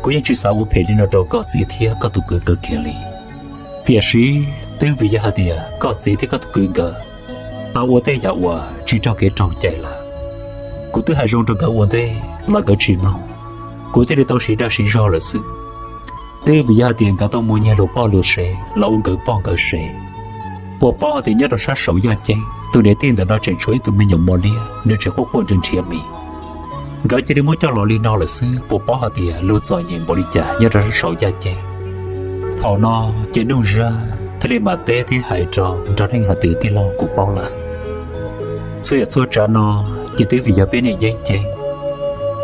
kuv yeej tsis xav ua phem li no rau koj txiv thiab koj tus kwv nkawd kiag li. Tiam sis twb vim yog hais tias koj txiv thiab koj tus kwv nkawd tau ua tej yam uas tsis raug kev raug cai lawm. Kuv twb hais zoo rau nkawd ua ntej los nkawd tsis mloog, kuv thiaj li tau siv dag siv zog lawm xwb. Twb vim yog hais tias nkawd tau mus nyiag luag poj luag sev los ua nkawd poj nkawd sev. Puas paub hais tias nyob rau sab saum yaj ceeb tus niam tij ntawm no tseem tshuav ib tug me nyuam mos liab, nws tseem quaj quaj nrhiav nrhiav mis. Nkawd cia li muab coj los li no lawm xwb, puas paub hais tias luag txom nyem npaum li cas nyob rau sab saum yaj ceeb. Thaum no ces Nuj Zaj thiaj li mam teb thiab hais rau Nraug Neej hais tias, Tij laug, kuv paub lawm. Txhua yam txhua tsav no ces twb vim yog peb niaj yeeb ceeb,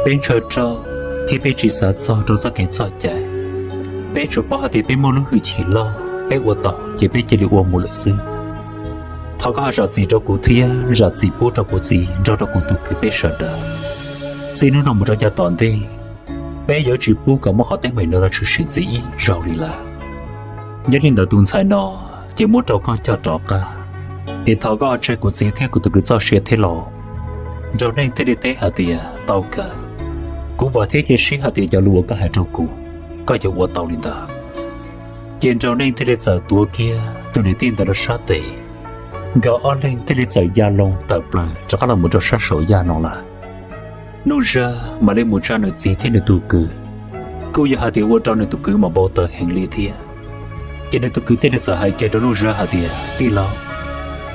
peb ntshaw raug thiab peb tsis xav txog rau txoj kev txoj cai. Peb tsuas paub hais tias peb muaj lub hwj chim loj, peb ua tau ces peb cia li ua mus lawm xwb. Thov koj ho zam txim rau kuv thiab zam txim pub rau kuv txiv nrog rau kuv tus kwv peb sawv daws. Txij hnub no mus rau yav tom ntej, peb yuav tsis pub kom muaj qhov teeb meem no tshwm sim ntxiv ib zaug li lawm. Yog li ntawd tus ntxhais no ces muab rau koj coj rov qab, es thov koj tseg kuv txiv thiab kuv tus kwv txoj sia thiab lauj. Nraug Neej thiaj li teb hais tias, Tau kawg, kuv vam thiab cia siab hais tias cov lus uas koj hais rau kuv, koj yuav ua tau li ntawd. Ces Nraug Neej thiaj li txawm tuav kiag tus niam tij ntawd rau sab tes, nkawd ob leeg thiaj li txawm ya loo tawm plaws rov qab los mus rau sab saum yaj no lawm. Nuj Zaj mam li mus tsa nws txiv thiab nws tus kwv, kuj yog hais tias ua rau nws tus kwv mas npau taws heev li thiab. Ces nws tus kwv thiaj li txawm hais kiag rau Nuj Zaj hais tias, Tij laug,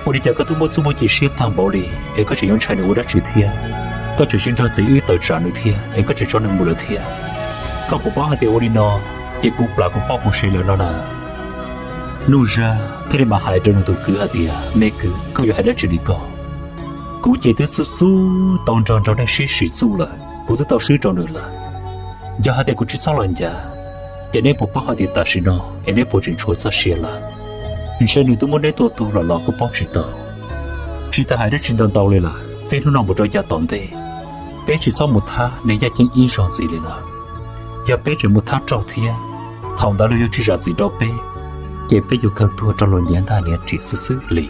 ua li cas koj twb muaj txuj muaj ci siab tag npaum li es koj tseem yuav ntshai nws ua dab tsi thiab? Koj tseem tsis nrog txiv wb tawm tsam nws thiab es koj tseem tso nws mus lawm thiab. Koj puas paub hais tias ua li no ces kuv plam kuv poj kuv sev lawm no na? Nuj Zaj thiaj li mam hais rau nws tus kwv hais tias, Me kwv, koj yuav hais dab tsi li ko? Kuv ces twb xub xub tau nrog Nraug Neej sib sim txuj lawm, kuv twb tau swb rau nws lawm. Yog hais tias kuv tsis txhob los ncav, ces neb puas paub hais tias tam sim no es neb puas tseem tshuav txoj sia lawm? Ntshe nws twb muab neb tua tuag lawm los kuj paub tsis tau. Tsis tas hais dab tsi ntau ntau li lawm, txij hnub no mus rau yav tom ntej, peb tsis txhob mus thab neeg yaj ceeb ib zaug ntxiv li lawm. Yog peb tseem mus thab raug thiab, thaum ntawd luag yuav tsis zam txim rau peb, ces peb yuav kawg tuag rau luag niam ntaj niam riam xwb xwb li.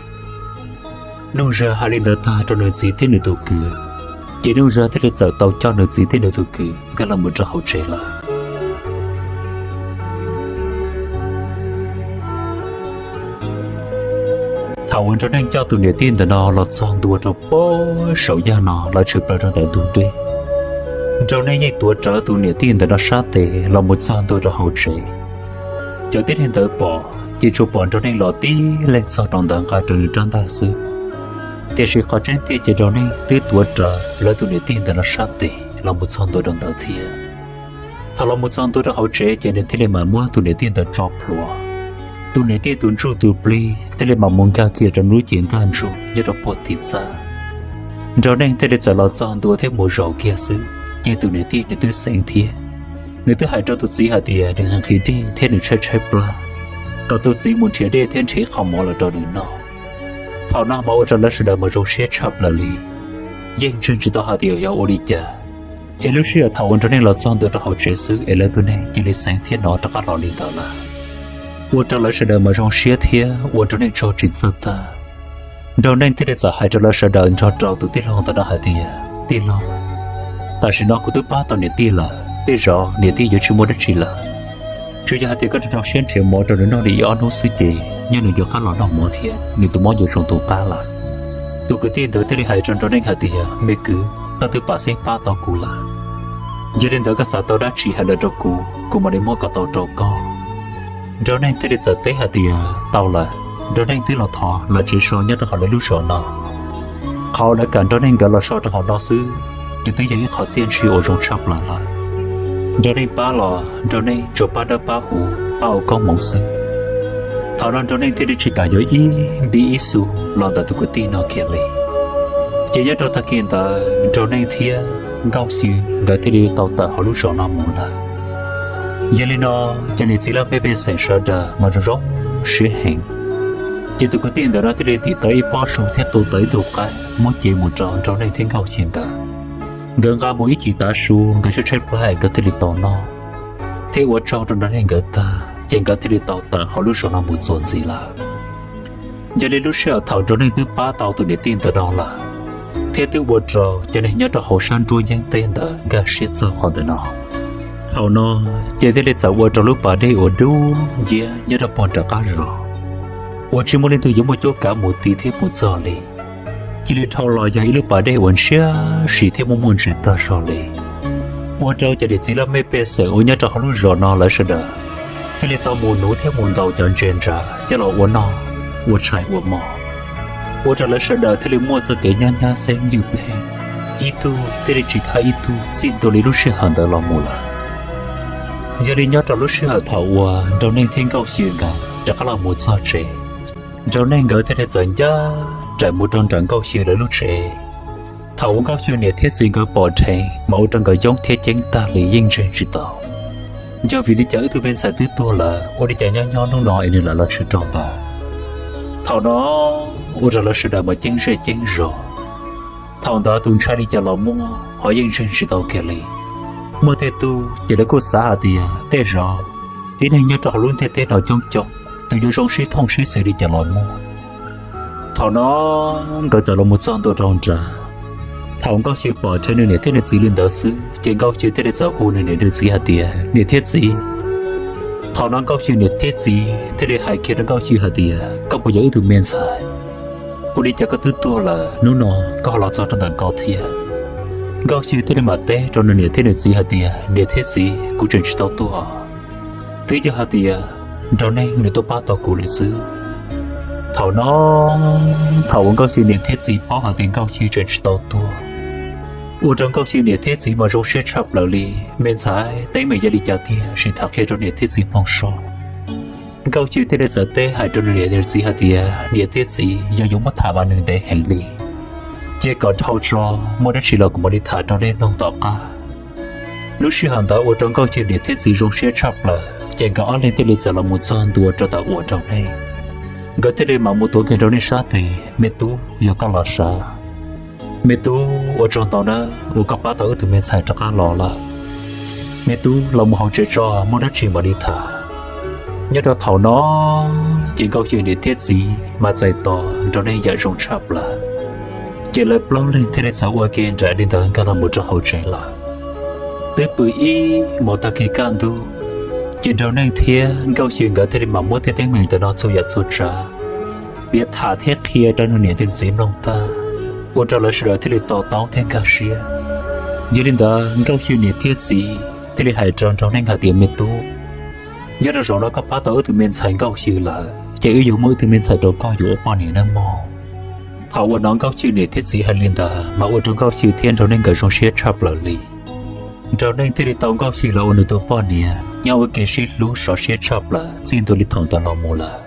Nuj Zaj hais li ntawd tag rau nws txiv thiab nws tus kwv, Ces Nuj Zag thiaj li txawm tau coj nws txiv thiab nws tus kwv nkag los mus rau hauv tsev lawm. Thaum uas Nraug Neej coj tus niam tij ntawm no los txog ntua rau pem saum yaj no lawv tshwm plaws rau ntawm ntug dej, Nraug Neej yeej tuav rawv tus niam tij ntawm no sab tes los mus txog ntua rau hauv tsev. Cov tib neeg ntawd pom ces tsuas pom Nraug Neej los tib leeg txog rau ntawd nqa rawv nws rab ntaj xwb. Tiam sis qhov tseeb tiag ces Nraug Neej twb tuav rawv lawv tus niam tij ntawm no sab tes los mus txog ntua rau ntawd thiab. Thaum los mus txog ntua rau hauv tsev ces nws thiaj li mam muab tus niam tij ntawd tso plhuav. Tus niam tij tus ntsuj tus plig thiaj li mam mus nkag kiag rau lub cev ntaj ntsug nyob rau puag tim txaj. Nraug Neej thiaj li txawm los txog ntua thiab mus zaum kiag xwb, ces tus niam tij nws twb xeev thiab. Nws twb hais rau tus txiv hais tias nws nqhis dej thiab nws tshaib tshaib plab, kom tus txiv mus nrhiav dej thiab nrhiav qhov mov los rau nws noj. Thaum no mas ua rau lawv sawv daws mas zoo siab tshaj plaws li, yeej ntseeg tsis tau hais tias yog ua li cas es lub sij hawm thaum uas Nraug Neej los txog ntua rau hauv tsev xwb es lawv tus neeg cia li xeev thiab hnov rov qab los li ntawd lawm. Ua rau lawv sawv daws mas zoo siab thiab ua Nraug Neej tsaug tsis txawj tag. Nraug Neej thiaj li txawm hais rau lawv sawv daws nrog rau tus tij laug ntawm no hais tias, Tij laug, tam sim no kuv twb pab tau niam tij lawm, tej zaum niam tij yuav tsis muaj dab tsi lawm. Tsuas yog hais tias koj rau rau siab nrhiav mov rau nws noj li ib ob hnub xwb ces nyaj nws yuav qab los noj mov thiab nws tus mob yuav zoo tu qab lawm. Tus kwv tij ntawd thiaj li hais rau Nraug Neej hais tias, Me kwv, koj twb pam xeeb pab tau kuv lawm. Yog li ntawd koj xav tau dab tsi hais los rau kuv, kuv mam li muab kom tau rau koj. Nraug Neej thiaj li txawm teb hais tias, Tau lawm. Nraug Neej twb los thov lawv tsev so nyob rau hauv lawv lub zos no. Qhov uas lawv kam Nraug Neej nkawd los so rau hauv no xwb, ces twb yog ib qho txiaj ntsig uas zoo tshaj plaws lawm. Nraug Neej pab los Nraug Neej tsuas pab dawb pab huv, pab ua koob hmoov xwb. Thaum no Nraug Neej thiaj li tsis kam yuav ib npib ib xu los ntawm tus kwv tij no kiag li. Ces nyob rau tag kis ntawd Nraug Neej thiab Nkauj Xyw nkawd thiaj li tau tawm hauv lub zos no mus lawm. Yog li no, cov niam txiv laj mej pej xeem sawv daws mas zoo zoo siab heev. Ces tus kwv tij ntawm no thiaj li tim tau ib pob su thiab tu tau ib tug qaib muab cev mus rau Nraug Neej thiab Nkauj Xyw nkawd. Nkawd nqa mus ib chim tav su nkawd tshaib tshaib plab nkawd thiaj li tau noj, thiab ua tsaug rau Nraug Neej nkawd tag ces nkawd thiaj li tau tawm hauv lub zos no mus txuas ntxiv lawm. Yog li lub sij hawm thaum Nraug Neej twb pab tau tus niam tij ntawm no lawm, thiab twb ua rau cov neeg nyob rau hauv sab nruab yeeb teb ntawd nkag siab txog qhov ntawm no. Thaum no ces thiaj li txawm ua rau lub pas dej uas dub nciab nyob rau puag nram qab zos uas tsis muaj leej twg yuav muaj cuab kav mus ti thiab mus txog li, cia li dhau los yog ib lub pas dej uas ntshiab si thiab muaj muaj ntsis tag zog li. Ua rau cov niam txiv laj mej pej xeem uas nyob rau hauv lub zos no lawv sawv daws thiaj li tau mus nuv thiab mus ntaus cov ntses ntsa coj los ua noj, ua tshais ua hmo. Ua rau lawv sawv daws thiaj li muaj txoj kev nyob nyab xeeb ywj pheej, ib tug thiaj li tsis thab ib tug txij ntua li lub sij hawm ntawd los mus lawm. Yog li nyob rau lub sij hawm thaum uas Nraug Neej thiab Nkauj Xyw nkawd rov qab los mus txog tsev, Nraug Neej nkawd thiaj li txawm ncaj nraim mus rau nram Nkauj Xyw lawv lub tsev. Thaum uas Nkauj Xyw niam thiab txiv nkawd pom dheev mas ua rau nkawd yoob thiab ceeb tag li yeej ntseeg tsis tau. Yog vim li cas wb tug me ntxhais twb tuag lawm ua li cas nyob nyob hnub no es nws lam los tshwm rau ntawd? Thaum no ua rau lawv sawv daws mas ceeb zej ceeb zos. Thaum ntawd tus ntshai li cas los muaj ho yeej ntseeg tsis tau kiag li. Muaj tej tug ces lawv kuj xav hais tias tej zaum tib neeg nyob rau hauv lub ntiaj teb no coob coob, tus yuav zoo sib thooj sib xwm li cas los muaj. Thaum no nkawd txawm los mus txog ntua rau nrad. Thaum Nkauj Xyw pom dheev nws niam thiab nws txiv li ntawd xwb ces Nkauj Xyw thiaj li txawm hu nws niam nws txiv hais tias, Niam thiab txiv. Thaum no Nkauj Xyw niam thiab txiv thiaj li hais kiag rau Nkauj Xyw hais tias, Koj puas yog wb tug me ntxhais? Ua li cas koj twb tuag lawm hnub no koj ho los txog rau ntawm ko thiab? Nkauj Xyw thiaj li mam teb rau nws niam thiab nws txiv hais tias, Niam thiab txiv, kuv tseem tsis tau tuag, twb yog hais tias Nraug Neej nws tuaj pab tau kuv li xwb. Thaum no, thaum uas Nkauj Xyw niam thiab txiv paub hais tias Nkauj Xyw tseem tsis tau tuag, ua rau Nkauj Xyw niam thiab txiv mas zoo siab tshaj plaws li. Me ntxhais, teeb meem yog li cas tiag, sim tham qhia rau niam thiab txiv mloog soj. Nkauj Xyw thiaj li txawm teb hais rau nws niam nws txiv hais tias, Niam thiab txiv, yog yuav muab tham mas nws ntev heev li, ces kom dhau tso, muaj dab tsi los kuv mam li tham rau nej mloog tom qab. Lub sij hawm ntawd ua rau Nkauj Xyw niam thiab txiv zoo siab tshaj plaws ces nkawd ob leeg thiaj li txawm los mus txog ntua rau tom uas Nraug Neej. Nkawd thiaj li mam mus tuav kiag Nraug Neej sab tes, Me tub, yog koj los sav. Me tub, ua tsaug ntau nawb uas koj pab tau wb tus me ntxhais rov qab los lawm. Me tub, los mus hauv tsev tso, muaj dab tsi mam li tham. Nyob rau thaum no ces Nkauj Xyw niam thiab txiv mas txais tos Nraug Neej yam zoo tshaj plaws. Ces lawv plaub leeg thiaj li txawm ua ke nraim li ntawd nkag los mus rau hauv tsev lawm. Twb pw ib hmos tag kis kaj ntug, ces Nraug Neej thiab Nkauj Xyw nkawd thiaj li mam muab tej teeb meem ntawm no txhua yam txhua tsav piav tham thiab qhia rau nws niam thiab txiv mloog tag, ua rau lawv sawv daws thiaj li to taub thiab nkag siab. Yog li ntawd Nkauj Xyw niam thiab txiv thiaj li hais rau Nraug Neej hais tias, Me tub, nyob rau zaum no koj pab tau wb tus me ntxhais Nkauj Xyw lawm, ces wb yuav muab wb tus me ntxhais rau koj yuav ua poj niam nawb mog. Thaum uas hnov Nkauj Xyw niam thiab txiv hais li ntawd mas ua rau Nkauj Xyw thiab Nraug Neej nkawd zoo siab tshaj plaws li. Nraug Neej thiaj li tau Nkauj Xyw los ua nws tus poj niam, nyob ua ke sib hlub sov siab tshaj plaws txij ntua li thaum ntawd los mus lawm.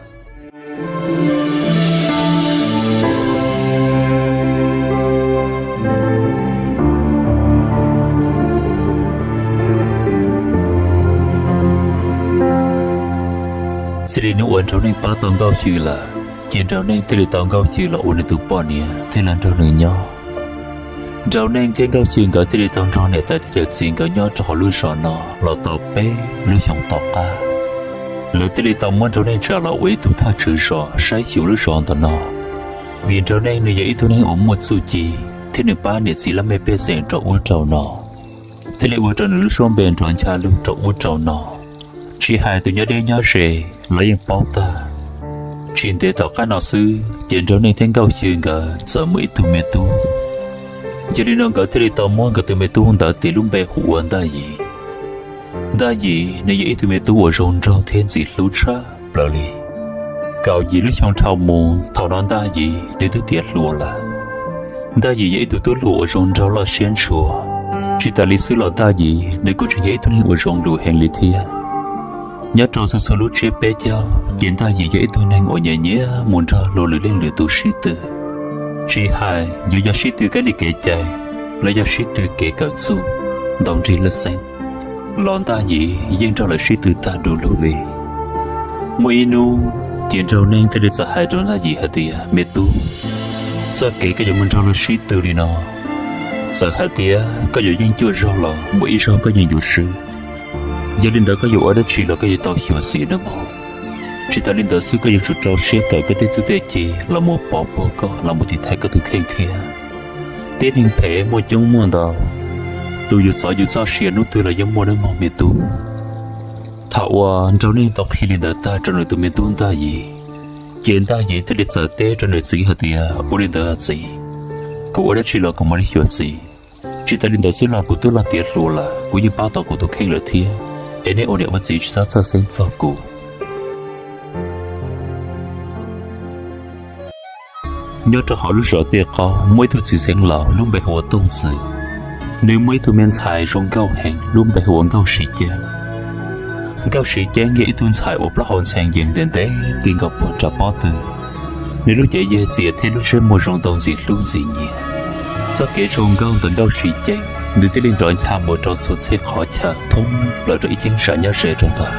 Txij li hnub uas Nraug Neej pab tau Nkauj Xyw lawm, ces Nraug Neej thiaj li tau Nkauj Xyw los ua nws tus poj niam thiab los nrog nws nyob. Nraug Neej thiab Nkauj Xyw nkawd thiaj li tau nrog niam tais thiab yawm txiv nkawd nyob rau hauv lub zos no los tau peb lub xyoo tom qab. Lawv thiaj li tau muab Nraug Neej tsa los ua ib tug thawj tswv zos saib xyuas lub zos ntawm no, vim Nraug Neej nws yog ib tug neeg uas muaj txuj ci thiab nws pab niam txiv laj mej pej xeem rau ub rau no, thiaj li ua rau nws lub suab npe nrov ncha lug rau ub rau no. Tsis hais tus nyob deb nyob ze los yeej paub tag. Tsis ntev tom qab no xwb ces Nraug Neej thiab Nkauj Xyw nkawd txawm muaj ib tug me tub. Yog li no nkawd thiaj li tau muab nkawd tus me tub ntawd tis lub npe hu ua Ntaj Yim. Ntaj Yim nws yog ib tug me tub uas zoo nraug thiab ntxim hlub tshaj plaws li. Kaum yim lub xyoo dhau mus thaum no Ntaj Yim nws twb tiav hluas lawm. Ntaj Yim yog ib tug tub hluas uas zoo nraug loj siab ntshua. Tsis tas li xwb los Ntaj Yim nws kuj tseem yog ib tug neeg uas zoo lus heev li thiab. Nyob rau txhua txhua lub tsiab peb caug ces Ntaj Yim yog ib tug neeg uas nyiam nyiam mus nrog luag lwm leej lwm tus sib tw, tsis hais yuav yog sib tw kev li kev cai los yog sib tw kev kawm txuj, ntaus nrig laj xeeb, los Ntaj Yim yeej nrog lawv sib tw tag du lug li. Muaj ib hnub ces Nraug Neej thiaj li txawm hais rau Ntaj Yim hais tias, Me tub, txoj kev koj yuav mus nrog luag sib tw li no, txawm hais tias koj yuav yeej cuaj zaug los muaj ib zaug koj yeej yuav swb. Yog li ntawd koj yuav ua dab tsi los koj yuav tau xyuam xim nawb mog. Tsis tas li ntawd xwb koj yuav tsum rau siab kawm koj tej txuj tej ci los mus pov puag koj los mus tiv thaiv koj tus kheej thiab. Tib neeg phem muaj coob muaj ntau, tus yus txov yus txoj sia hnub twg los yeej muaj nawb mog me tub. Thaum uas Nraug Neej tau qhia li ntawd tag rau nws tus me tub Ntaj Yim, ces Ntaj Yim thiaj li txawm teb rau nws txiv hais tias, Ua li ntawd txiv, kuv ua dab tsi los kuv mam li xyuam xim. Tsis tas li ntawd xwb los kuv twb los tiav hluas lawm, kuv yeej pab tau kuv tus kheej lawm thiab, es nej ua niam ua txiv tsis txhob txhawj xeeb txog kuv. Nyob rau hauv lub zos Tej Qaub muaj ib tug txiv xeev laus lub npe hu ua Tooj Xwm. Nws muaj ib tug me ntxhais zoo nkauj heev lub npe hu ua Nkauj Siv Ceeb. Nkauj Siv Ceeb yog ib tug ntxhais uas plaub hau ntxhee yees ntev ntev ti nkaus puag nram pob tw. Nws lub cev yag txias thiab lub ntsej muag zoo ntau ntxim hlub ntxim nyiam. Txoj kev zoo nkauj ntawm Nkauj Siv Ceeb nws thiaj li nrov ncha mus rau txhua txhia qhov chaw thoob plaws rau ib cheeb tsam nyob ze rau ntawd.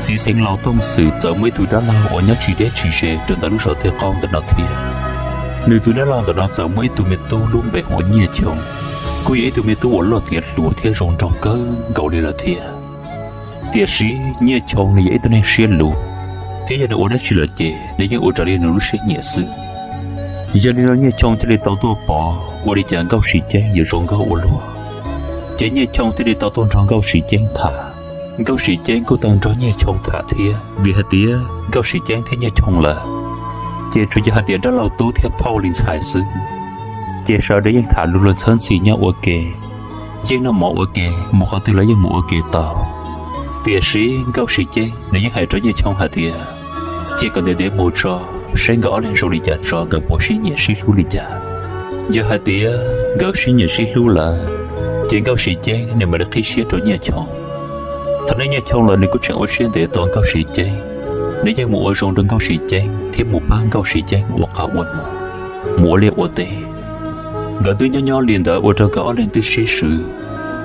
Txiv xeev laus Tooj Xwm txawm muaj ib tug dab laug uas nyob tsis deb tsis ze rau ntawm lub zos Tej Qaub ntawm no thiab. Nws tus dab laug ntawm no txawm muaj ib tug me tub lub npe hu ua Nyiaj Choo, kuj yog ib tug me tub uas loj tiav hluas thiab zoo nraug kawg nkaus li lawm thiab. Tiam sis Nyiaj Choo nws yog ib tug neeg siab luv, thiab yog nws ua dab tsi lawm ces nws yeej ua raws li nws lub siab nyiam xwb. Yog li no Nyiaj Choo thiaj li tau tuaj pom ua li cas Nkauj Siv Ceeb yuav zoo nkauj ua luaj, ces Nyiaj Choo thiaj li tau tuaj nrog Nkauj Siv Ceeb tham. Nkauj Siv Ceeb kuj tau nrog Nyiaj Choo tham thiab, vim hais tias Nkauj Siv Ceeb thiab Nyiaj Choo lawm ces tsuas yog hais tias dab laug tub thiab phauj li ntxhais xwb, ces sawv daws yeej tham lus luag txhawb ntxhi nyob ua ke, yeej noj mov ua ke, mus qhov twg los yeej mus ua ke tau. Tiam sis Nkauj Siv Ceeb nws yeej hais rau Nyiaj Choo hais tias, cia kom ntev ntev mus tso, saib nkawd ob leeg zoo li cas tso nkawd puas sib nyiam sib hlub li cas. Yog hais tias nkawd sib nyiam sib hlub lawm, ces Nkauj Siv Ceeb nws mam li qhib siab rau Nyiaj Choo. Thaum no Nyiaj Choo los nws kuj tseem ua siab ntev tos Nkauj Siv Ceeb, nws yeej mus ua zoo rau Nkauj Siv Ceeb thiab mus pab Nkauj Siv Ceeb ua qab ua no, mus ua liaj ua teb. Nkawd twb nyob nyob li ntawd ua rau nkawd ob leeg twb sib swm,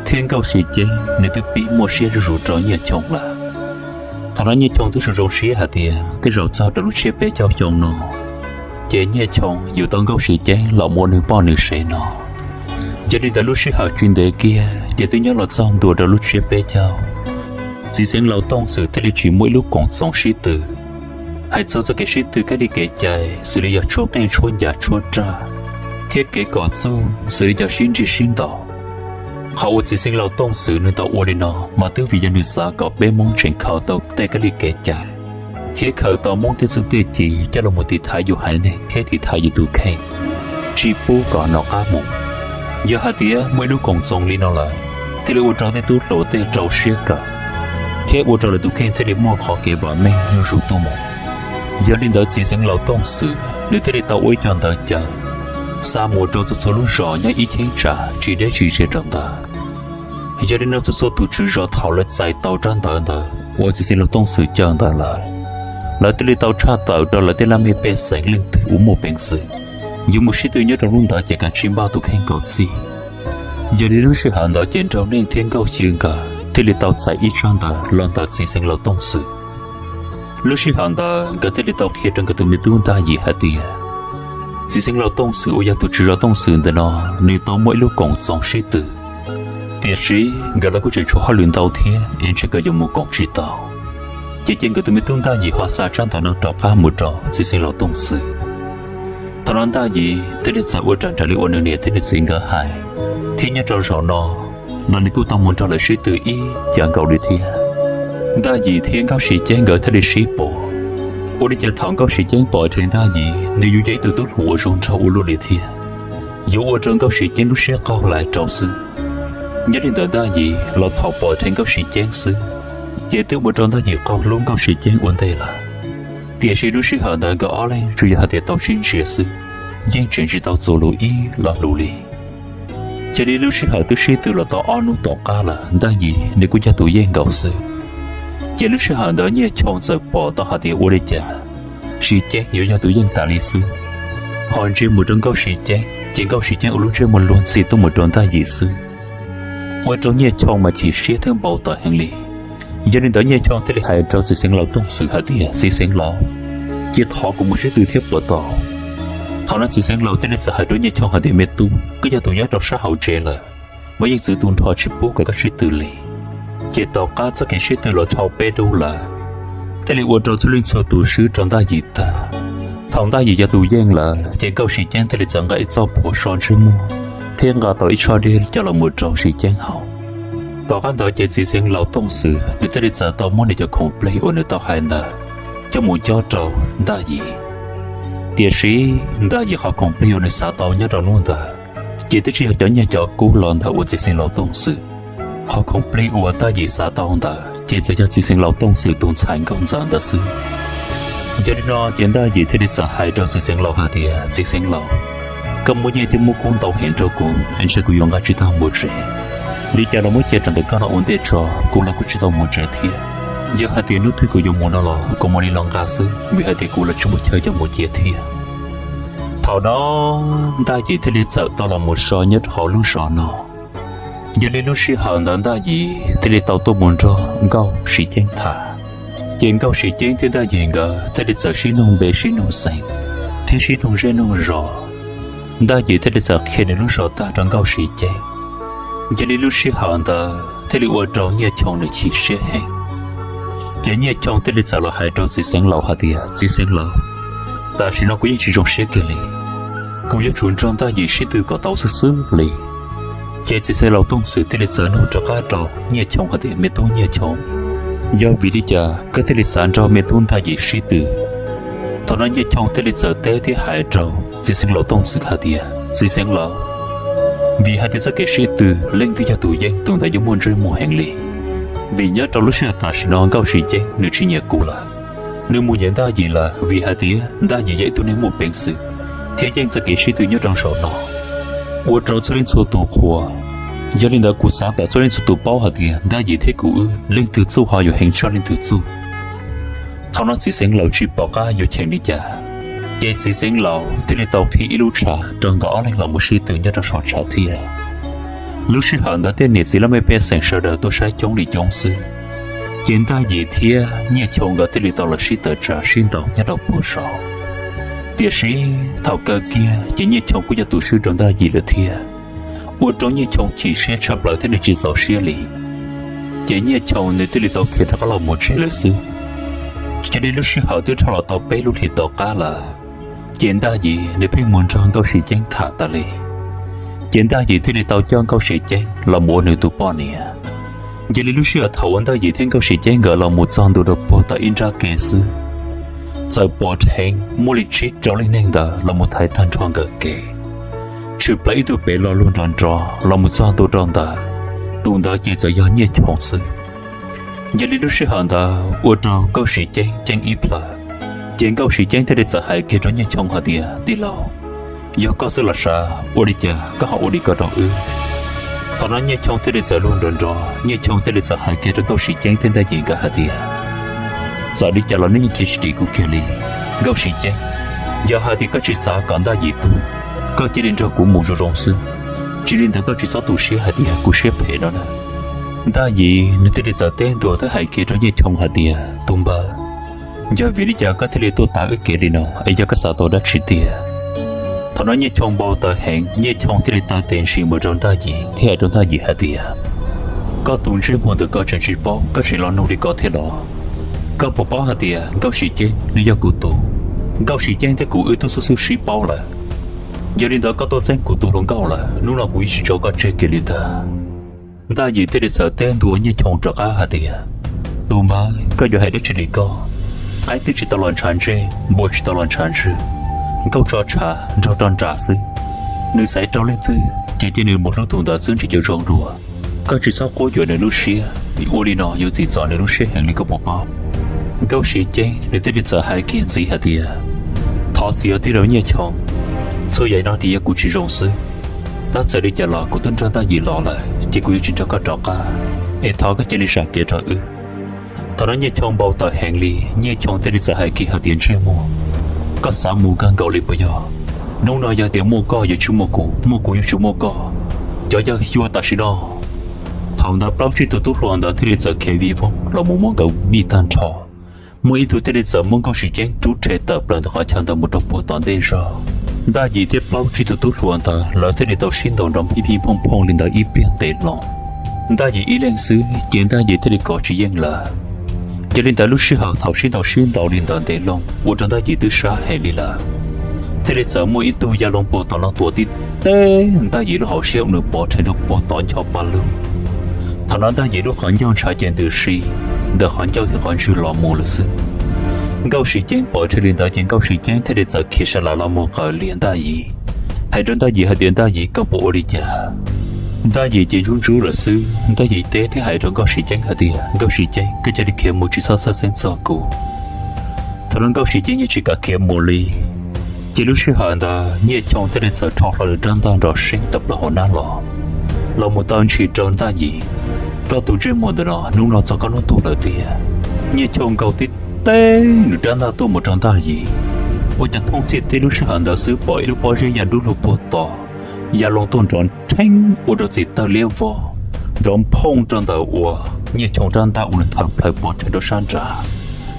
thiab Nkauj Siv Ceeb nws twb pib muaj siab zuj zus rau Nyiaj Choo lawm. Thaum no Nyiaj Choo twb zoo zoo siab hais tias tej zaum txog rau lub tsiab peb caug xyoo no, ces Nyiaj Choo yuav tau Nkauj Siv Ceeb los mus ua nws poj nws sev no. Yog li ntawd lub sij hawm tsis ntev kiag ces twb nyob los txog ntua rau lub tsiab peb caug, txiv xeev laus Tooj Xwm thiaj li tsis muaj ib lub koom txoos sib tw. Hais txog txoj kev sib tw kab li kev cai xws li yog tshuab qeej tshuab ncas tshuab raj, thiab kev kom txuj xws li cov sib nrig sib ntaus. Qhov uas txiv xeev laus Tooj Xwm nws tau ua li no mas twb vim yog nws xav kom peb Hmoob tseem khaws tau tej kab li kev cai thiab khaws tau Hmoob tej txuj tej ci coj los mus tiv thaiv yus haiv neeg thiab tiv thaiv yus tus kheej, tsis pub kom nov qab mus. Yog hais tias muaj ib lub koom txoos li no lawm, thiaj li ua rau tej tub hluas tej rau siab kawm, thiab ua rau lawv tus kheej thiaj li muaj qhov kev vam meej zuj zus tuaj mus. Yog li ntawd txiv xeev laus Tooj Xwm nws thiaj li tau ua ib co ntawv caw, xa mus rau txhua txhua lub zos nyob ib cheeb tsam tsis deb tsis ze rau ntawd. Yog li no txhua txhua tus tswv zos thaum lawv txais tau rab ntawv ntawd uas txiv xeev laus Tooj Xwm caw ntawd lawm, lawv thiaj li tau tshaj tawm rau lawv tej laj mej pej xeem leej twg uas muaj peev xwm yuav mus sib tw nyob rau hnub ntawd ces kav tsij npaj tus kheej kom txhij. Yog li lub sij hawm ntawd ces Nraug Neej thiab Nkauj Xyi nkawd thiaj li tau txais ib tsab ntawv los ntawm txiv xeev laus Tooj Xwm. Lub sij hawm ntawd nkawd thiaj li tau qhia rau nkawd tus me tub Ntaj Yim hais tias, txiv xeev laus Tooj Xwm uas yog tus tswv zos Tooj Xwm ntawm no, nws tau muaj ib lub koom txoos sib tw, tiam sis nkawd los kuj tseem tshuav hauj lwm ntau thiab es ntshe nkawd yuav mus koom tsis tau. Ces cia nkawd tus me tub Ntaj Yim ho xa tsab ntawv no rov qab mus rau txiv xeev laus Tooj Xwm. Thaum no Ntaj Yim thiaj li txawm ua raws nraim li uas nws niam thiab nws txiv nkawd hais, thiab nyob rau zaum no los nws kuj tau mus nrog lawv sib tw ib yam nkaus li thiab. Ntaj Yim thiab Nkauj Siv Ceeb nkawd thiaj li sib pom. Ua li cas thaum Nkauj Siv Ceeb pom dheev Ntaj Yim, nws yuav yog ib tug tub hluas uas zoo nraug ua luaj li thiab, yuav ua rau Nkauj Siv Ceeb lub siab qaug lais rau xwb. Nyob li ntawd Ntaj Yim los thaum pom dheev Nkauj Siv Ceeb xwb, ces twb ua rau Ntaj Yim qaug hlub Nkauj Siv Ceeb ua ntej lawm. Tiam sis lub sij hawm ntawd nkawd ob leeg tsuas yog hais tias tau sib ntsia xwb, yeej tseem tsis tau txuas lus ib lo lus li. Cia li lub sij hawm twb sib tw los tau ob hnub tom qab lawm, Ntaj Yim nws kuj yog tus yeej nkaus xwb. Ces lub sij hawm ntawd Nyiaj Choo txawm pom tau hais tias ua li cas Siv Ceeb yuav yog tus yeej tas li xwb, ho ntsia mus rau Nkauj Siv Ceeb ces Nkauj Siv Ceeb ua lub ntsej muag luag ntxhi tuaj mus rau Ntaj Yim xwb, ua rau Nyiaj Choo mas chim siab thiab npau taws heev li. Yog li ntawd Nyiaj Choo thiaj li hais rau txiv xeev laus Tooj Xwm hais tias, txiv xeev laus, cia thov kuv mus sib tw thiab puas tau? Thaum no txiv xeev laus thiaj li txawm hais rau Nyiaj Choo hais tias, me tub, koj yog tus nyob rau sab hauv tsev lawm, mas yeej txwv tu nrho tsis pub kom koj sib tw li. Ces tom qab txoj kev sib tw los dhau peb hnub lawm, thiaj li ua rau txhua leej txhua tus swb rau Ntaj Yim tag. Thaum Ntaj Yim yog tus yeej lawm ces Nkauj Siv Ceeb thiaj li txawm nqa ib txoj phuam so ntsej muag thiab nqa tau ib tsho dej coj los mus rau Siv Ceeb haus. Tom qab ntawd ces txiv xeev laus Tooj Xwm nws thiaj li txawm tau muab nws cov khoom plig uas nws tau hais ntawd coj mus cob rau Ntaj Yim. Tiam sis Ntaj Yim qhov khoom plig uas nws xav tau nyob rau hnub ntawd ces twb tsis yog cov nyiaj cov kub los ntawm uas txiv xeev laus Tooj Xwm. Qhov khoom plig uas Ntaj Yim xav tau ntawd ces txawm yog txiv xeev laus Tooj Xwm tus ntxhais Nkauj Ntxawm ntawd xwb. Yog li no ces Ntaj Yim thiaj li txawm hais rau txiv xeev laus hais tias, txiv xeev laus, koj muab nyiaj thiab muab kub ntau heev rau kuv es ntshe kuv yuav nqa tsis tau mus tsev. Li cas los muab cia rau ntawm koj no ua ntej tso, kuv los kuj tsis tau mus tsev thiab. Yog hais tias hnub twg kuv yuav mus no los kuv mam li los nqa xwb, vim hais tias kuv los tsis muaj chaw coj mus cia thiab. Thaum no Ntaj Yim thiaj li txawm tau los mus so nyob rau hauv lub zos no. Yog li lub sij hawm ntawd Ntaj Yim thiaj li tau tuaj mus nrog Nkauj Siv Ceeb tham. Ces Nkauj Siv Ceeb thiab Ntaj Yim nkawd thiaj li txawm sib nug npe sib nug xeem thiab sib nug zej nug zos. Ntaj Yim thiaj li txawm qhia nws lub zos tag rau Nkauj Siv Ceeb. Yog li lub sij hawm ntawd thiaj li ua rau Nyiaj Choo nws chim siab heev. Ces Nyiaj Choo thiaj li txawm los hais rau txiv xeev laus hais tias, txiv xeev laus, tam sim no kuv yeej tsis zoo siab kiag li, kuv yuav tsum nrog Ntaj Yim sib tw kom tau xwb xwb li. Ces txiv xeev laus Tooj Xwm thiaj li txawm nug rov qab rau Nyiaj Choo hais tias, me tub Nyiaj Choo, yog vim li cas koj thiaj li xav nrog me tub Ntaj Yim sib tw? Thaum no Nyiaj Choo thiaj li txawm teb thiab hais rau txiv xeev laus Tooj Xwm hais tias, txiv xeev laus, vim hais tias txoj kev sib tw leej twg yog tus yeej tus ntawd yuav muaj ntsej muag heev li. Vim nyob rau lub sij hawm tam sim no Nkauj Siv Ceeb nws tsis nyiam kuv lawm, nws mus nyiam Ntaj Yim lawm, vim hais tias Ntaj Yim yog ib tug neeg muaj peev xwm thiab yeej txoj kev sib tw nyob rau saum no, ua rau txhua leej txhua tus qhuas. Yog li ntawd kuv xav kom txhua leej txhua tus paub hais tias Ntaj Yim thiab kuv wb leej twg txuj ho yuav heev tshaj leej twg txuj. Thaum no txiv xeev laus tsis pom qab yuav cheem li cas, ces txiv xeev laus thiaj li tau qhib ib lub tshav rau nkawd ob leeg los mus sib tw nyob rau saum tshav thiab. Lub sij hawm ntawd tej niam txiv laj mej pej xeem sawv daws tuaj saib coob li coob xwb. Ces Ntaj Yim thiab Nyiaj Choo nkawd thiaj li tau los sib tawm tsam sib ntaus nyob rau puag saud. Tiam sis thaum kawg kiag ces Nyiaj Choo kuj yog tus swb rau Ntaj Yim lawm thiab, ua rau Nyiaj Choo chim siab tshaj plaws thiab nws tsis txaus siab li. Ces Nyiaj Choo nws thiaj li tau khiav rov qab los mus tsev lawm xwb. Cia li lub sij hawm twb dhau los tau peb lub hlis tom qab lawm, Ces Ntaj Yim nws pheej mus nrog Nkauj Sim Ceeb tham tas li. Ces Ntaj Yim thiaj li tau coj Nkauj Sim Ceeb los mus ua nws tus poj niam. Yog li lub sij hawm thaum uas Ntaj Yim thiab Nkauj Sim Ceeb nkawd los mus txog ntua rau puag tom ib nrab ke xwb, txawm pom dheev muaj li tsib rau leej neeg ntawd los mus thaiv tag nrho nkawd kev, tshwm plaws ib tug pem lo lug nrov nrov los mus txog ntua rau ntawd. Tus ntawd ces txawm yog Nyiaj Choo xwb. Yog li lub sij hawm ntawd ua rau Nkauj Sim Ceeb ceeb ib plhaw. Ces Nkauj Sim Ceeb thiaj li txawm hais kiag rau Nyiaj Choo hais tias, Tij laug, yog koj xwb los sav, ua li cas koj ho ua li ko rau wb? Thaum no Nyiaj Choo thiaj li txawm lug nrov nrov, Nyiaj Choo thiaj li txawm hais kiag rau Nkauj Sim Ceeb thiab Ntaj Yim nkawd hais tias, Txawm li cas los nej yeej cia tsis dim kuv kiag li. Nkauj Sim Ceeb, yog hais tias koj tsis xav kom Ntaj Yim tuag, koj cia li nrog kuv mus zoo zoo xwb. Tsis li ntawd koj tsis txhob tu siab hais tias kuv siab phem no na. Ntaj Yim nws thiaj li txawm teb ntua thiab hais kiag rau Nyiaj Choo hais tias, Tus npawg, yog vim li cas koj thiaj li tuaj tav wb kev li no es yog koj xav tau dab tsi tiag? Thaum no Nyiaj Choo npau taws heev, Nyiaj Choo thiaj li taw tes ntsis mus rau Ntaj Yim thiab hais rau Ntaj Yim hais tias, Koj tus ntsej muag ntawm ko tseem tsis paub koj tseem los nug li ko thiab los? Koj puas paub hais tias Nkauj Sim Ceeb nws yog kuv tus? Nkauj Sim Ceeb thiab kuv wb twb xub xub sib paub lawm. Yog li ntawd koj tuaj txeeb kuv tus hluas nkauj lawm, hnub no kuv yeej tsis tso koj tseg kiag li ntag. Ntaj Yim thiaj li txawm teb ntua Nyiaj Choo rov qab hais tias, Tus npawg, koj yuav hais dab tsi li koj? Qaib twb tsis tau los ntshav ntsej, npua tsis tau los ntshav ntswg, nkauj tso tshav nrog rau nram xwb. Nws xaiv rau leej twg ces cia nws mus hlub tus ntawd xwb ntshe yuav zoo dua. Koj tsis txhob quab yuam nws lub siab, ua li no yuav txim txom nws lub siab heev li koj puas paub? Nkauj Sim Ceeb nws thiaj li txawm hais kiag ntxiv hais tias, Thov txim os tij laug Nyiaj Choo, txhua yam no tias yog kuv tsis zoo xwb. Tab txawm li cas los kuv twb nrog Ntaj Yim los lawm ces kuv yuav tsis nrog koj rov qab, es thov koj cia li zam kev rau wb. Thaum no Nyiaj Choo npau taws heev li, Nyiaj Choo thiaj li txawm hais kiag hais tias, Ntsej muag, koj xav mus kawg nkaus li puas yog? Hnub no yog tias muaj koj yuav tsis muaj kuv, muaj kuv yuav tsis muaj koj. Cov yawg xyuas tam sim no. Thaum ntawd plaub tsib tug tub hluas ntawd thiaj li txawm khiav vij voog los mus muab nkawd mij tag nrho. Muaj ib tug thiaj li txawm muab Nkauj Sim Ceeb rub rhe tawm plaws ntawm qhov chaw ntawd mus rau puag tom ntej zog. Ntaj Yim thiab plaub tsib tug tub hluas ntawd lawv thiaj li tau sib ntaus nrov pij pij phooj phooj li ntawd ib pliag ntev loo. Ntaj Yim ib leeg xwb ces Ntaj Yim thiaj li kov tsis yeej lawm. Yog li ntawd lub sij hawm thaum sib ntaus sib ntaus li ntawd ntev loo ua rau Ntaj Yim twb sab heev li lawm, thiaj li txawm muaj ib tug ya loo puag tom no tuam tib teb Ntaj Yim lub hauv siab ua nws pov rhe rau puag tom ncho pa lug. Thaum no Ntaj Yim lub qhov ncauj ntshav ces ntws si, ntawm qhov ncauj thiab qhov ntswg los mus lawm xwb. Nkauj Sim Ceeb pom rhe li ntawd ces Nkauj Sim Ceeb thiaj li txawm khiav sawv los los mus qawm liag Ntaj Yim, hais rau Ntaj Yim hais tias, Ntaj Yim, koj puas ua li cas? Ntaj Yim ces ntsub ntsub lawm xwb. Ntaj Yim teb thiab hais rau Nkauj Sim Ceeb hais tias, Nkauj Sim Ceeb, koj cia li khiav mus, tsis txhob txhawj xeeb txog kuv. Thaum no Nkauj Sim Ceeb yeej tsis kam khiav mus li, ces lub sij hawm ntawd Nyiaj Choo thiaj li txawm rho hlo nws rab ntaj nrov seeb tawm plaws hauv hnab los, los mus taw ntshis rau Ntaj Yim, Koj tus ntsej muag ntawm no, hnub no txog koj hnub tuag lawm tiag. Nyiaj Choo nkaug tib teb nws rab ntaj tuaj mus rau Ntaj Yim, ua cas thooj txhij tib lub sij hawm ntawd xwb pom ib lub pob zeb ya dub lug puag tom, ya loo tuaj nrov nrheeb ua rau txiv tawg liab vog, nrov phooj rau ntawm uas Nyiaj Choo rab ntaj uas nws thaws plhaws pov rhe rau sab nrad.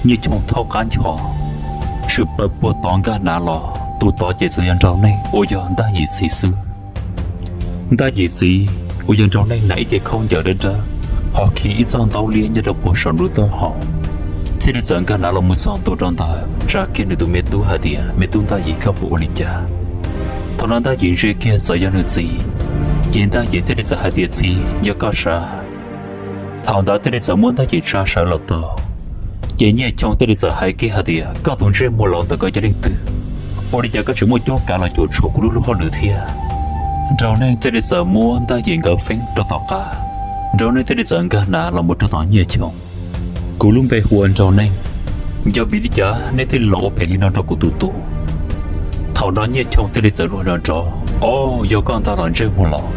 Nyiaj Choo thaub qab ncho, tshwm plaws puag tod nkag hnav los, tus tod ces txawm yog Nraug Neej uas yog Ntaj Yim txiv xwb. Ntaj Yim txiv uas yog Nraug Neej hnav ib ce khaub ncaws dawb dawb, ho khi ib txoj ntaub liab nyob rau puag saum nws taub hau, thiaj li txawm nkag hnav los mus txog ntua rau ntawd tsa kiag nws tus me tub hais tias, Me tub Ntaj Yim, koj puas ua li cas? Thaum no Ntaj Yim ntsia kiag txawm yog nws txiv, ces Ntaj Yim thiaj li txawm hais tias, Txiv, yog koj sav. Thaum ntawd thiaj li txawm muab Ntaj Yim tsa sawv los tau. Ces Nyiaj Choo thiaj li txawm hais kiag hais tias, Koj tus ntsej muag laus ntawm ko yog leej twg? Ua li cas koj tseem muaj cuab kav los cuam tshuam kuv lub lub hauj lwm thiab? Nraug Neej thiaj li txawm muab Ntaj Yim nkawd feeb rau tom qab. Nraug Neej thiaj li txawm nkag hnav los mus rau tom Nyiaj Choo. Kuv lub npe hu ua Nraug Neej. Yog vim li cas nej thiaj li los ua phem li no rau kuv tus tub? Thaum no Nyiaj Choo thiaj li txawm luag nrov nrov, Au, yog koj ntag los ntsej muag laus.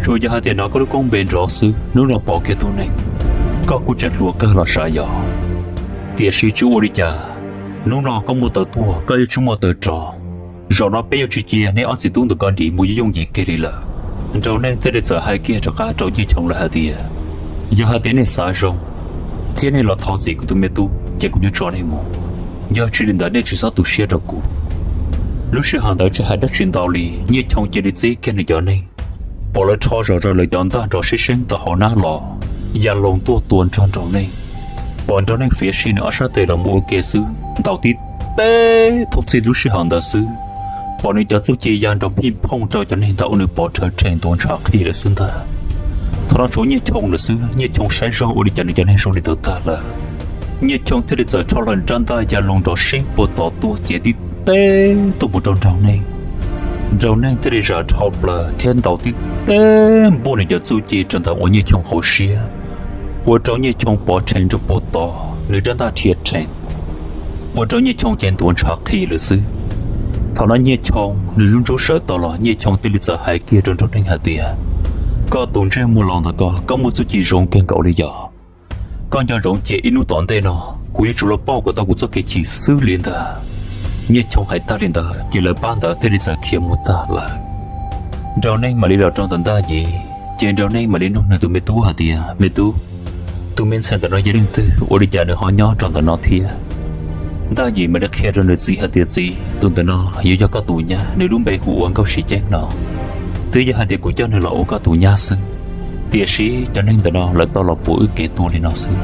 Tsuas yog hais tias hnov koj lub koob npe nrov xwb, hnub no pom kiag tub neeg, koj kuj tseem hluas kawg los sav yog. Tiam sis tsis ua li cas, hnub no koj muaj taw tuaj koj yeej tsis muaj taw rov. Zaum no peb yuav tsis cia nej ob txiv tub ntawm ko dim mus yooj yooj yim kiag li lawm. Nraug Neej thiaj li txawm hais kiag rov qab rau Nyiaj Choo lawv hais tias, Yog hais tias nej xav zoo thiab nej los thov txim kuv tus me tub ces kuv yuav tso nej mus, yog tsis li ntawd nej tsis txhob tu siab rau kuv. Lub sij hawm ntawd tsis hais dab tsi ntau li, Nyiaj Choo cia li txib kiag nws cov neeg, pom lawv rho zom zaws lawv cov ntaj nrov sib seeb tau hauv hnab los, ya loo tuaj tua nrog Nraug Neej. Pom Nraug Neej fiav si nws ob sab tes los mus ua ke xwb, ntaus tib teb. Thooj txhij lub sij hawm ntawd xwb, pom nws cov txuj ci ya nrov mij phooj rau cov neeg ntawd ua nws pov rhawv rhe ntuav ntshav qhi lawm xwb ntag. Thaum no tshuav Nyiaj Choo lawm xwb, Nyiaj Choo saib zog ua li cas nws cov neeg zoo li ntawd tag lawm. Nyiaj Choo thiaj li txawm rho hlo rab ntaj ya loo nrov seeb puag tod tuaj txiav tib teb tuaj mus rau Nraug Neej. Nraug Neej thiaj li zam dhau plaws thiab ntaus tib teb npuaj nws cov txuj ci rau ntawm uas Nyiaj Choo hauv siab, ua rau Nyiaj Choo pov rhees rau puag tod, nws rab ntaj dhia rhees, ua rau Nyiaj Choo ces ntuav ntshav qhi lawm xwb. Thaum no Nyiaj Choo nws lub ntsub sawv tau los, Nyiaj Choo thiaj li txawm hais kiag rau Nraug Neej hais tias, koj tus ntsej muag laus ntawm koj, koj muaj txuj ci zoo kawg nkaus li yog? Koj nco ntsoov cia ib hnub tom ntej no, kuv yuav tsum los pauj kom tau kuv txoj kev chim xwb li ntag. Nyiaj Choo hais tag li ntawd ces lawv pab ntawd thiaj li txawm khiav mus tag lawm. Nraug Neej mam li los rau ntawm Ntaj Yim, ces Nraug Neej mam li nug nws tus me tub hais tias, me tub, tus me ntxhais ntawm no yog leej twg, ua li cas nws ho nyob rau ntawm no thiab? Ntaj Yim mam li qhia rau nws txiv hais tias, txiv, tus ntawm no yuav yog koj tus nyab, nws lub npe hu ua Nkauj Siv Ceeb no. Twb yog hais tias kuv coj nws los ua koj tus nyab xwb, tiam sis cov neeg ntawm no lawv tau los puas wb kev tua li no xwb.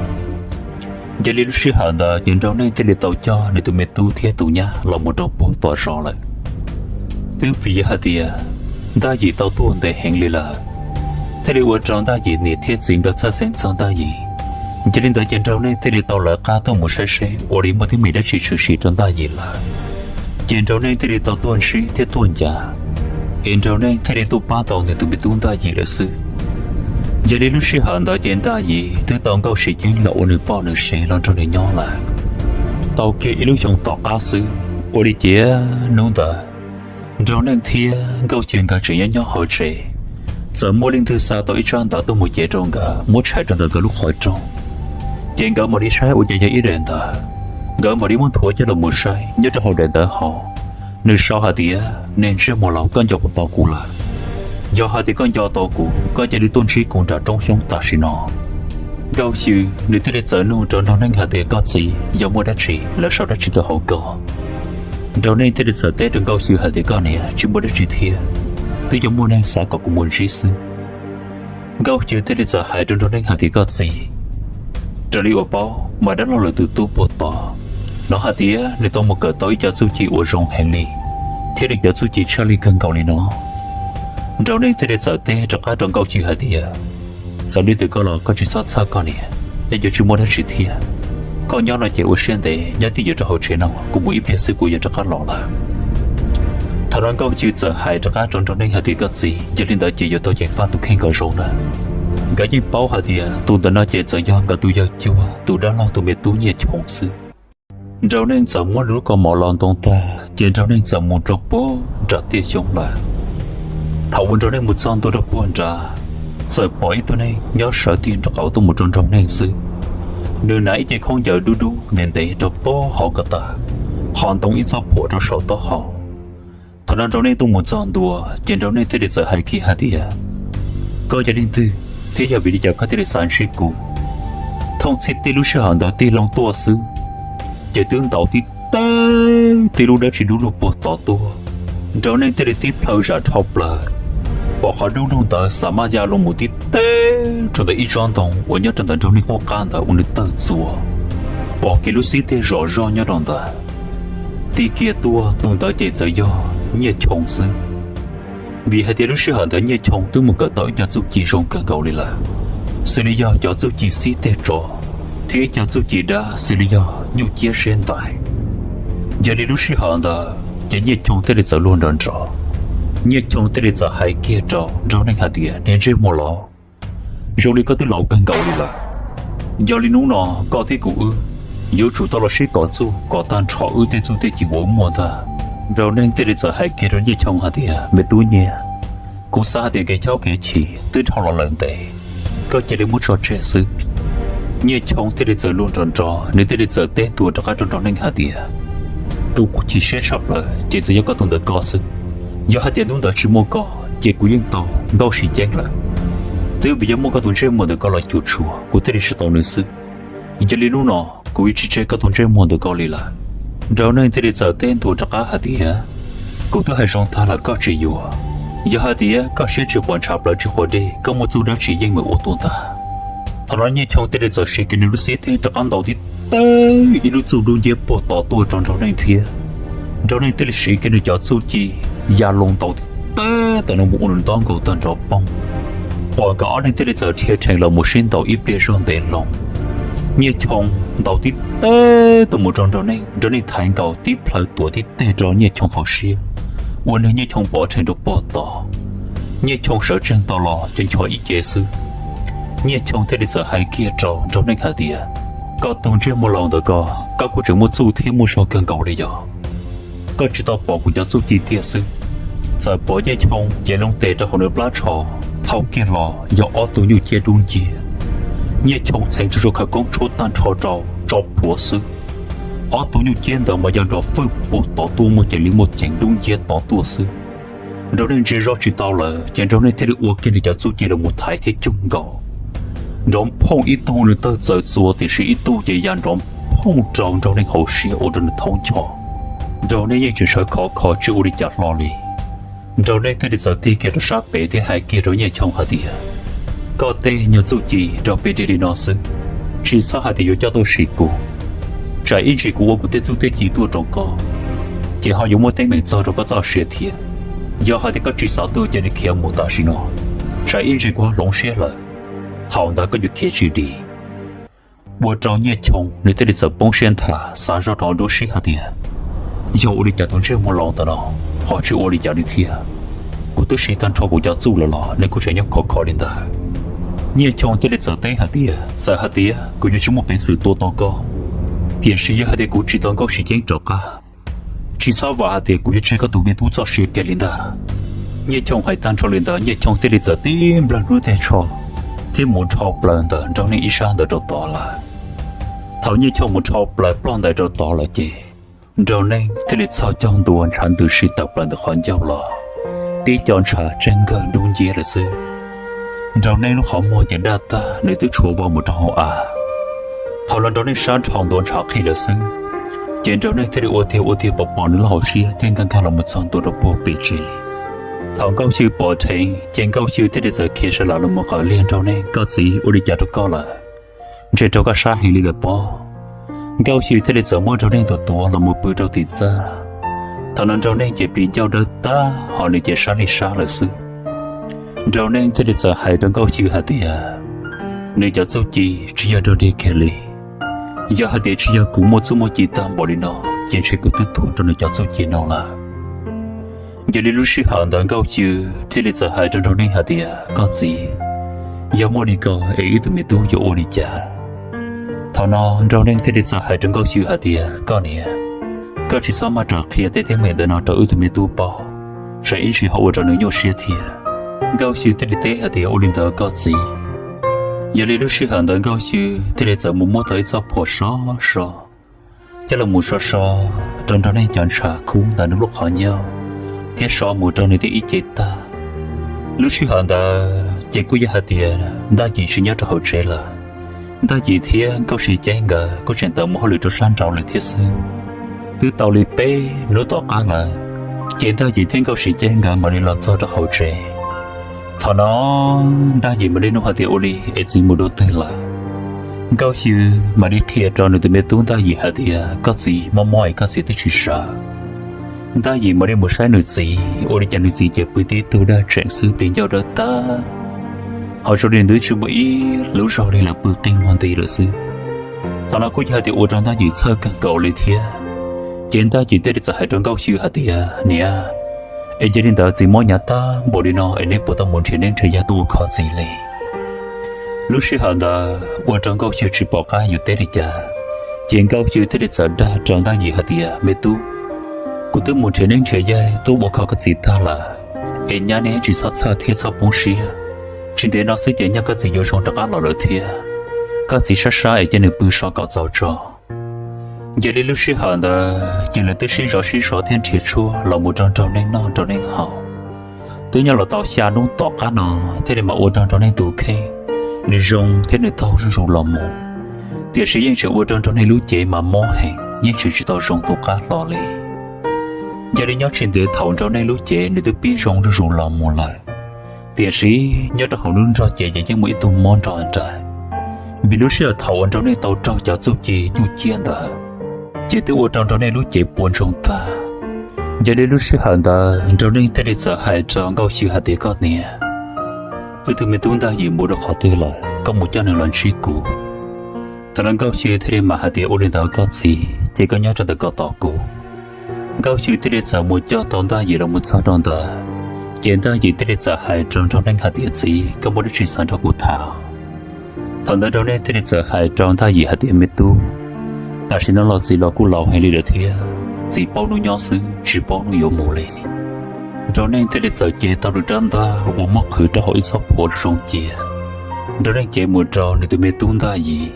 Yog li lub sij hawm ntawd ces Nraug Neej thiaj li tau coj nws tus me tub thiab tus nyab los mus rau puag tom zos lawm. Twb vim yog hais tias Ntaj Yim tau tuag ntev heev li lawm, thiaj li ua rau Ntaj Yim niam thiab txiv nkawd txhawj xeeb txog Ntaj Yim. Yog li ntawd ces Nraug Neej thiaj li tau lawv qab tuaj mus saib seb ua li muaj teeb meem dab tsi tshwm sim rau Ntaj Yim lawm. Ces Nraug Neej thiaj li tau tuaj ntsib thiab tuaj ncav, es Nraug Neej thiaj li tuaj pab tau nws tus me tub Ntaj Yim lawm xwb. Yog li lub sij hawm ntawd ces Ntaj Yim twb tau Nkauj Siv Ceeb los ua nws poj nws sev los nrog nws nyob lawm. Tau kiag ib lub xyoo tom qab xwb, ua li cas hnub ntawd Nraug Neej thiab Nkauj Xyw nkawd tseem nyob nyob hauv tsev, txawm muaj leej twg xa tau ib tsab ntawv tuaj mus cev rau nkawd muab tshais rau ntawm nkawd lub qhov rooj. Ces nkawd mam li saib ua cas yog ib daim ntawv. Nkawd mam li muab nthuav coj los mus saib nyob rau hauv daim ntawv hauv, nws sau hais tias, niag ntsej muag laus, koj nco tau kuv lawm? Yog hais tias koj nco tau kuv, koj cia li tuaj ntsib kuv nram roob xyoob tam sim no. Nkauj Xyw nws thiaj li txawm nug rau Nraug Neej hais tias, koj txiv, yog muaj dab tsi, lawv sau dab tsi rau hauv ko? Nraug Neej thiaj li txawm teb rau Nkauj Xyw hais tias, koj niam, tsis muaj dab tsi thiab, twb yog muaj neeg xav kom kuv mus ntsib xwb. Nkauj Xyw thiaj li txawm hais rau Nraug Neej hais tias, koj txiv, raws li uas paub mas dab laug lawv tus tub puag tod, hnov hais tias nws tau mus kawm tau ib co txuj ci uas zoo heev li, thiab nws cov txuj ci tshaj lij kawg nkaus li no. Nraug Neej thiaj li txawm teb rov qab rau Nkauj Xyw hais tias, txawm li twg koj los koj tsis txhob txhawj koj niam, nyob yuav tsis muaj dab tsi thiab. Koj nyob no ces ua siab ntev, nyob twj ywm rau hauv tsev no, kuv mus ib pliag xwb kuv yuav rov qab los lawm. Thaum no Nkauj Xyw txawm hais rov qab rau Nraug Neej hais tias, koj txiv, yog li ntawd ces yuav tau ceev faj tus kheej kom zoo na. Nkawd yeej paub hais tias tus ntawm no ces txawm yog nkawd tus yawg cuag tus dab laug tus me tub Nyiaj Choo xwb. Nraug Neej txawm muab nws lub kaus mom los ntoo tag ces Nraug Neej txawm mus rau puag nram tiaj xyoob lawm. Thaum uas Nraug Neej mus txog ntua rau puag nrad, txawm pom ib tug neeg nyob sawv tiag nraub qaum tuaj mus rau Nraug Neej xwb. Nws hnav ib ce khaub ncaws dub dub ntev ntev rau puag hauv ko taw, ho ntoo ib txoj phuam rau saum taub hau. Thaum no Nraug Neej tuaj mus txog ntua ces Nraug Neej thiaj li txawm hais kiag hais tias, koj yog leej twg thiab yog vim li cas koj thiaj li xav ntsib kuv? Thooj txhij tib lub sij hawm ntawd tig loo tuaj xwb, ces twb ntaus tib teg tib lub dab tsi dub lug puag tod tuaj. Nraug Neej thiaj li tib plhaw zam dhau plaws, pom qhov dub lug ntawd xa maj ya los mus tib teg rau ntawm ib tsob ntoo uas nyob rau ntawm Nraug Neej qub qab ntawd ua nws tawg txuas, pom kiag lub xib teg zom zoj nyob rau ntawd. Tig kiag tuaj tus ntawd ces txawm yog Nyiaj Choo xwb. Vim hais tias lub sij hawm ntawd Nyiaj Choo twb mus kawm tau ib co txuj ci zoo kawg nkaus li lawm, xws li yog cov txuj ci xib teg tsov, thiab ib co txuj ci dab xws li yog nyuj ciab siab ntais. Yog li lub sij hawm ntawd ces Nyiaj Choo thiaj li txawm luag nrov nrov. Nyiaj Choo thiaj li txawm hais kiag rau Nraug Neej hais tias, niag ntsej muag laus, zoo li koj twb laus kawg nkaus li lawm. Yog li hnub no koj thiab kuv wb yuav tsum tau los sib kom txuj kom tag nrho wb tej txuj tej ci uas wb muaj ntag. Nraug Neej thiaj li txawm hais kiag rau Nyiaj Choo hais tias, me tub Nyiaj, kuv xav hais tias kev chob kev chim twb dhau los lawm ntev, koj cia li muab tso tseg xwb. Nyiaj Choo thiaj li txawm luag nrov nrov, nws thiaj li txawm teb ntua rov qab rau Nraug Neej hais tias, tus kuv chim siab tshaj plaws ces txawm yog koj tus ntawm ko xwb. Yog hais tias hnub ntawd tsis muaj koj ces kuv yeej tau Nkauj Siv Ceeb lawm. Twb vim yog muaj koj tus ntsej muag ntawm ko los cuam tshuam kuv thiaj li tsis tau nws xwb. Yog li hnub no kuv yeej tsis tseg koj tus ntsej muag ntawm ko li lawm. Nraug Neej thiaj li txawm teb ntua rov qab hais tias, kuv twb hais zoo tag lawm koj tsis yuav. Yog hais tias koj siab tsis quav ntshav plawv tsis quav dej, koj muaj txuj dab tsi yeej meem ua tuaj ntag. Thaum no Nyiaj Choo thiaj li txawm siv kiag nws lub xib teg rov qab ntaus tib tawg ib lub txuj dub nciab puag tod tuaj rau Nraug Neej thiab. Nraug Neej thiaj li siv kiag nws cov txuj ci ya loo ntaus tib tawg tam no mus ua nws ntaub nkaus tag nrho poob, pom nkawd ob leeg thiaj li txawm dhia rhees los mus sib ntaus ib pliag zog ntev loo. Nyiaj Choo ntaus tib tawg tuaj mus rau Nraug Neej, Nraug Neej thaiv nkaus tib plhaw tuav tib teg rau Nyiaj Choo hauv siab, ua nws Nyiaj Choo pov rhees rau puag tod. Nyiaj Choo sawv tsees tau los cov ncho ib ce xwb, Nyiaj Choo thiaj li txawm hais kiag rau Nraug Neej hais tias, koj tus ntsej muag laus ntawm koj, koj kuj tseem muaj txuj thiab muaj zog kawg nkaus li yog koj tsis tau pom kuv cov txuj ci tiag xwb. Txawm pom Nyiaj Choo ces loo tes rau hauv nws plab tsho, thau kiag los yog ob tug nyuj ciab dub nciab. Nyiaj Choo txheev tsuj zus khawv koob tshuab tag nrho rau tso plhuav xwb, ob tug nyuj ciab ntawd mas yog nrov fwj puag tod tuaj mus ces li muaj ceev dub nciab tod tuaj xwb. Nraug Neej ntsia zoj tsis tau lawm ces Nraug Neej thiaj li ua kiag nws cov txuj ci los mus thaiv thiab cuag nkaus. Nrov phooj ib tug nws tawg txawv txuas tiam sis ib tug ces ya nrov phooj rau Nraug Neej hauv siab ua rau nws thaub ncho. Nraug Neej yeej tseem sawv khov kho tsis ua li cas hlo li. Nraug Neej thiaj li txawm tig kiag rau sab pem thiab hais kiag rau Nyiaj Choo hais tias, koj tej nyuag txuj ci rau pem deg li no xwb, tsis txhob hais tias yuav coj tuaj sim kuv. Tsam ib ntsis kuv ua kuv tej txuj tej ci tuaj rau koj, ces ho yuav muaj teeb meem txog rau koj txoj sia thiab. Yog hais tias koj tsis xav tuaj ces nws khiav mus tam sim no, tsam ib ntsis kuv ho hloov siab lawm, thaum ntawd koj yuav khiav tsis dim. Ua rau Nyiaj Choo nws thiaj li txawm poob siab nthav xav zoj rau nruab siab hais tias, yog ua li cas tus ntsej muag laus ntawm no ho tsis ua li cas li thiab. Kuv twb siv tag nrho kuv cov txuj lawm los nws kuj tseem nyob khov kho li ntawd. Nyiaj Choo thiaj li txawm teb hais tias, txawm hais tias kuv yuav tsis muaj peev xwm tua tau koj, tiam sis yog hais tias kuv tsis tau Nkauj Siv ceeb rov qab, tsis txhob vam hais tias kuv yuav tseg koj tus me tub txoj sia kiag li ntag. Nyiaj Choo hais tag nrho li ntawd Nyiaj Choo thiaj li txawm tib nplawg nws tej tsho thiab mus nrho plaws ntawm Nraug Neej ib sab ntawd rau tod lawm. Thaum Nyiaj Choo mus nrho plaws ploj ntais rau tod lawm ces Nraug Neej thiaj li txhos caug ntua ntshav ntws si tawm plaws ntawm qhov ncauj los, tib co ntshav tsees nkawg dub nciab lawm xwb. Nraug Neej lub qhov muag ces daj tag nws twb tshuav vau mus rau hauv av. Thaum no Nraug Neej sab nrho ntua ntshav qhib lawm xwb, ces Nraug Neej thiaj li ua tiag ua tiag pom pom nws lub hauv siab thiab nkag nkag los mus txog ntua rau puag pem tsev. Thaum Nkauj Xyw pom dheev ces Nkauj Xyw thiaj li txawm khiav sawv los los mus qawm liag Nraug Neej, koj txiv, ua li cas rau koj lawm? Ntshe raug koj sab heev li lawm pob. Nkauj Xyw thiaj li txawm muab Nraug Neej tus tuav los mus pw rau tim txaj. Thaum no Nraug Neej ces plis ncauj dawb tag ho nws ces sab li sab lawm xwb. Nraug Neej thiaj li txawm hais rau Nkauj Xyw hais tias, nws cov txuj ci tsis yog dog dig kiag li. Yog hais tias tsis yog kuv muaj txuj muaj ci tag npaum li no, ces ntshe kuv twb tuag rau nws cov txuj ci no lawm. Yog li lub sij hawm ntawd Nkauj Xyw thiaj li txawm hais rau Nraug Neej hais tias, koj txiv, yog muaj li ko es wb tus me tub yuav ua li cas? Thaum no Nraug Neej thiaj li txawm hais rau Nkauj Xyw hais tias, koj niam, koj tsis txhob maj ras qhia tej teeb meem ntawm no rau wb tus me tub paub, tsam ib ntsis ho ua rau nws nyuaj siab thiab. Nkauj Xyw thiaj li teb hais tias, ua li ntawd koj txiv. Yog li lub sij hawm ntawd Nkauj Xyw thiaj li txawm mus muab tau ib txoj phuam sov so, coj los mus so so rau Nraug Neej cov ntshav khub ntawm nws lub qhov ncauj thiab so mus rau nws tej ib ce tag. Lub sij hawm ntawd ces kuj yog hais tias Ntaj Yim tsis nyob rau hauv tsev lawm. Ntaj Yim thiab Nkauj Siv Ceeb nkawd kuj tseem tawm mus hauj lwm rau sab nraud lawm thiab xwb. Twb tau li peb hnub tom qab lawm, ces Ntaj Yim thiab Nkauj Siv Ceeb nkawd mam li los txog rau hauv tsev. Thaum no Ntaj Yim mam li nug hais tias, ua li es txiv mus dua twg lawm? Nkauj Xyw mam li qhia rau nws tus me tub Ntaj Yim hais tias, koj txiv mob mob es koj txiv twb tsis sawv. Ntaj Yim mam li mus saib nws txiv, ua li cas nws txiv ces pw tib tug daj tseem xwb, plis ncauj dawb tag, ho zoo li nws twb tsis muaj ib lub zog li lawm, pw qi muag nti lawm xwb. Thaum no kuj yog hais tias ua rau Ntaj Yim txhawj kawg nkaus li thiab. Ces Ntaj Yim thiaj li txawm hais rau Nkauj Xyw hais tias, niam, es yog li ntawd txiv mob hnyav tag npaum li no es neb puas tau mus nrhiav neeb nrhiav yaig tuaj ua kho txiv li? Lub sij hawm ntawd ua rau Nkauj Xyw tsis pom qab yuav teb li cas, ces Nkauj Xyw thiaj li txawm dag rau Ntaj Yim hais tias, me tub, kuv twb mus nrhiav neeb nrhiav yaig tuaj ua kho koj txiv tag lawm, es nyab neb tsis txhob txhawj thiab txhob poob siab. Tsis ntev no xwb ces nyab koj txiv yuav zoo rov qab los lawm thiab. Koj txiv sab sab es cia nws pw so kom txaus tso. Yog li lub sij hawm ntawd ces lawv twb sib zov sib zov thiab nrhiav tshuaj los mus rau Nraug Neej noj Nraug Neej haus. Twb nyob los tau xya hnub tom qab no thiaj li mam ua rau Nraug Neej tus kheej nws zoo thiab nws taug zuj zus los mus. Tiam sis yeej tseem ua rau Nraug Neej lub cev mas mob heev, yeej tseem tsis tau zoo tus qab hlo li. Yog li nyob tsis ntev thaum Nraug Neej lub cev nws twb pib zoo zuj zus los mus lawm, tiam sis nyob rau hauv lub nrog cev ces yeej muaj ib tug mob nrog nraim. Vim lub sij hawm thaum uas Nraug Neej tau raug cov txuj ci nyuj ciab ntawd, ces twb ua rau Nraug Neej lub cev puas ntsoog tag. Yog li lub sij hawm ntawd Nraug Neej thiaj li txawm hais rau Nkauj Xyw hais tias, Koj niam, wb tug me tub Ntaj Yim mus rau qhov twg lawm, koj mus coj nws los ntsib kuv. Thaum no Nkauj Xyw thiaj li mam hais tias, Ua li ntawd koj txiv, ces koj nyob rau ntawm ko tos kuv. Nkauj Xyw thiaj li txawm mus coj tau Ntaj Yim los mus txog rau ntawd, ces Ntaj Yim thiaj li txawm hais rau Nraug Neej hais tias, Txiv, koj muaj dab tsi xav nrog kuv tham? Thaum ntawd Nraug Neej thiaj li txawm hais rau Ntaj Yim hais tias, Me tub, tam sim no los txiv los kuj laus heev li lawm thiab, txiv paub hnub nyob xwb tsis paub hnub yuav mus li. Nraug Neej thiaj li txawm cev tau nws rab ntaj uas muab qhwv rau hauv ib txhob phuam zoo cia. Nraug Neej cev mus rau nws tus me tub Ntaj Yim,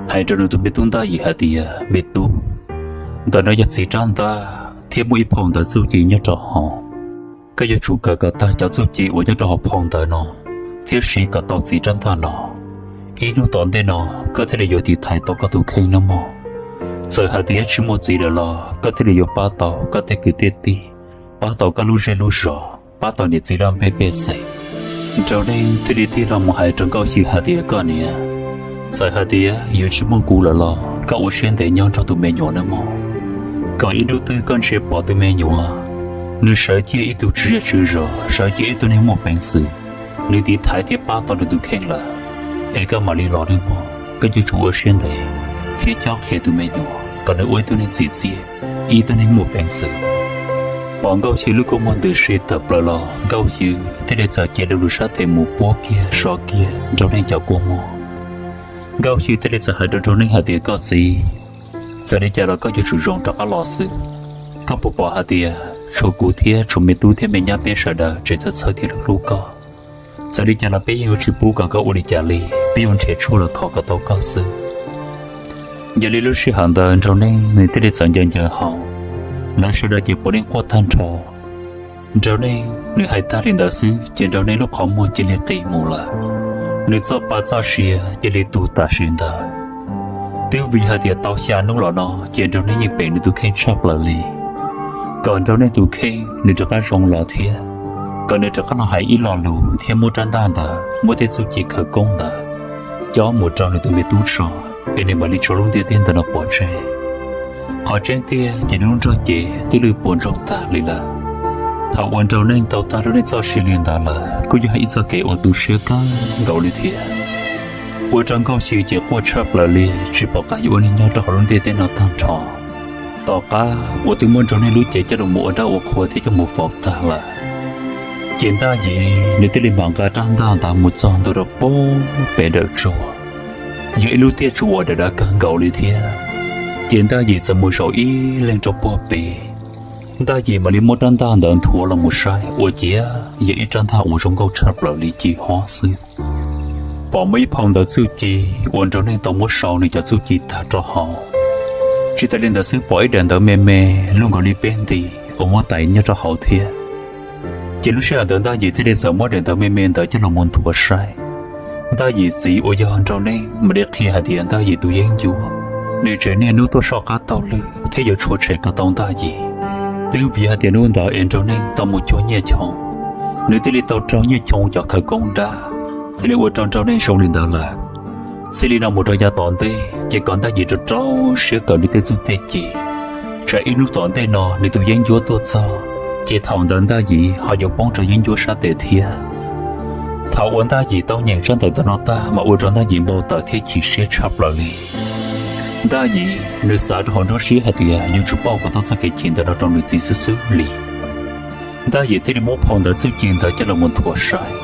hais rau nws tus me tub Ntaj Yim hais tias, Me tub, ntawm no yog txiv rab ntaj thiab muaj ib phau ntawv txuj ci nyob rau hauv. Koj yuav tsum kawm kom tag cov txuj ci uas nyob rau hauv phau ntawv no, thiab siv kom tau txiv rab ntaj no. Ib hnub tom ntej no koj thiaj li yuav tiv thaiv tau koj tus kheej nawb mog. Txawm hais tias tsis muaj txiv lawm los koj thiaj li yuav pab tau koj tej kwv tej tij, pab tau koj lub zej lub zos, pab tau niam txiv laj mej pej xeem. Nraug Neej thiaj li tig los mus hais rau Nkauj Xyw hais tias, Koj niam, txawm hais tias yuav tsis muaj kuv lawm los koj ua siab ntev nyob nrog tus me nyuam nawb mog. Kom ib hnub twg koj ntsia pom tus me nyuam, nws sawv ciaj ib tug tswv zej tswv zos, sawv ciaj ib tug neeg muaj peev xwm, nws tiv thaiv thiab pab tau nws tus kheej lawm, es koj mam li los nawb mog. Koj yuav tsum ua siab ntev thiab cob qhia tus me nyuam kom nws ua ib tug neeg txim txiaj, ib tug neeg muaj peev xwm. Pom Nkauj Xyw lub kua muag ntws si tawm plaws los Nkauj Xyw thiaj li txawm cev lo lub sab tes mus puab kiag so kiag Nraug Neej cov kua muag. Nkauj Xyw thiaj li txawm hais rau Nraug Neej hais tias, Koj txiv, txawm li cas los koj yuav tsum zoo rov qab los xwb. Koj puas pom hais tias tshuav kuv thiab tshuav me tub thiab me nyab peb sawv daws tseem txhawj txhawj thiab hlub hlub koj. Txawm li cas los peb yeej yuav tsis pub kom koj ua li cas li, peb yuav nrhiav tshuaj los kho kom tau koj xwb. Yog li lub sij hawm ntawd Nraug Neej nws thiaj li txawm ncaws ncaws hau, lawv sawv daws ces puav leej quaj tag nrho. Nraug Neej nws hais tag li ntawd xwb ces Nraug Neej lub qhov muag cia li qis mus lawm, nws txoj pa txoj sia cia li tu tam sim ntawd. Twb vim hais tias tau xya hnub los no ces Nraug Neej yeej pem nws tus kheej tshaj plaws li, kom Nraug Neej tus kheej nws rov qab zoo los thiab, kom nws rov qab los hais ib lo lus thiab muab rab ntaj ntawd, muab tej txuj ci khawv koob ntawd cob mus rau nws tus me tub tso, es nws mam li tso lub ntiaj teb ntawm no pov tseg. Qhov tseeb tiag ces nws lub nrog cev twb lwj puas ntsoog tag li lawm. Thaum uas Nraug Neej tau tag lub neej txoj sia li ntawd lawm kuj yog ib txoj kev uas tu siab kawg nkaus li thiab. Ua rau Nkauj Xyw ces quaj tshaj plaws li, tsis pom qab yuav ua neeg nyob rau hauv lub ntiaj teb no tag nrho. Tom qab uas twb muab Nraug Neej lub cev coj los mus ua dab ua qhua thiab coj mus faus tag lawm, ces Ntaj Yim nws thiaj li mam nqa rab ntaj ntawd mus txog ntua rau pem dawm tsuag, yog ib lub tiaj tsuag uas dav dav kawg nkaus li thiab. Ces Ntaj Yim txawm mus zaum ib leeg rau puag pem, Ntaj Yim mam li muab rab ntaj ntawd nthuav los mus saib ua ciav yog ib rab ntaj uas zoo nkauj tshaj plaws li ci hob xwb. Pom muaj ib phau ntawv txuj ci uas Nraug Neej tau muab sau nws cov txuj ci tag rau hauv. Tsis tas li ntawd xwb pom ib daim ntawv me me luaj nkaus li peb nti uas muab tais nyob rau hauv thiab. Ces lub sij hawm ntawd Ntaj Yim thiaj li txawm muab daim ntawv me me ntawd coj los mus nthuav saib. Ntaj Yim txiv uas yog Nraug Neej mam li qhia hais tias Ntaj Yim tus yeeb ncuab, nws tsev niaj hnub tuaj soj qab taug lw thiab yuav tshuav tshem kom tau Ntaj Yim. Twb vim hais tias hnub ntawd es Nraug Neej tau mus cuag Nyiaj Choo, nws thiaj li tau raug Nyiaj Choo cov khawv koob dab, thiaj li ua rau Nraug Neej zoo li ntawd lawm. Txij li no mus rau yav tom ntej ces kom Ntaj Yim rau rau siab kawm nws tej txuj tej ci, tsam ib hnub tom ntej no nws tus yeeb ncuab tuaj txog, ces thaum ntawd Ntaj Yim ho yuav poob rau yeeb ncuab sab tes thiab. Thaum uas Ntaj Yim tau nyeem tsab ntawv ntawm no tag mas ua rau Ntaj Yim npau taws thiab chim siab tshaj plaws li. Ntaj Yim nws xav rau hauv nruab siab hais tias yuav tsum pauj kom tau txoj kev chim ntawm no rau nws txiv xwb xwb li. Ntaj Yim thiaj li muab phau ntawv txuj ci ntawd coj los mus nthuav saib.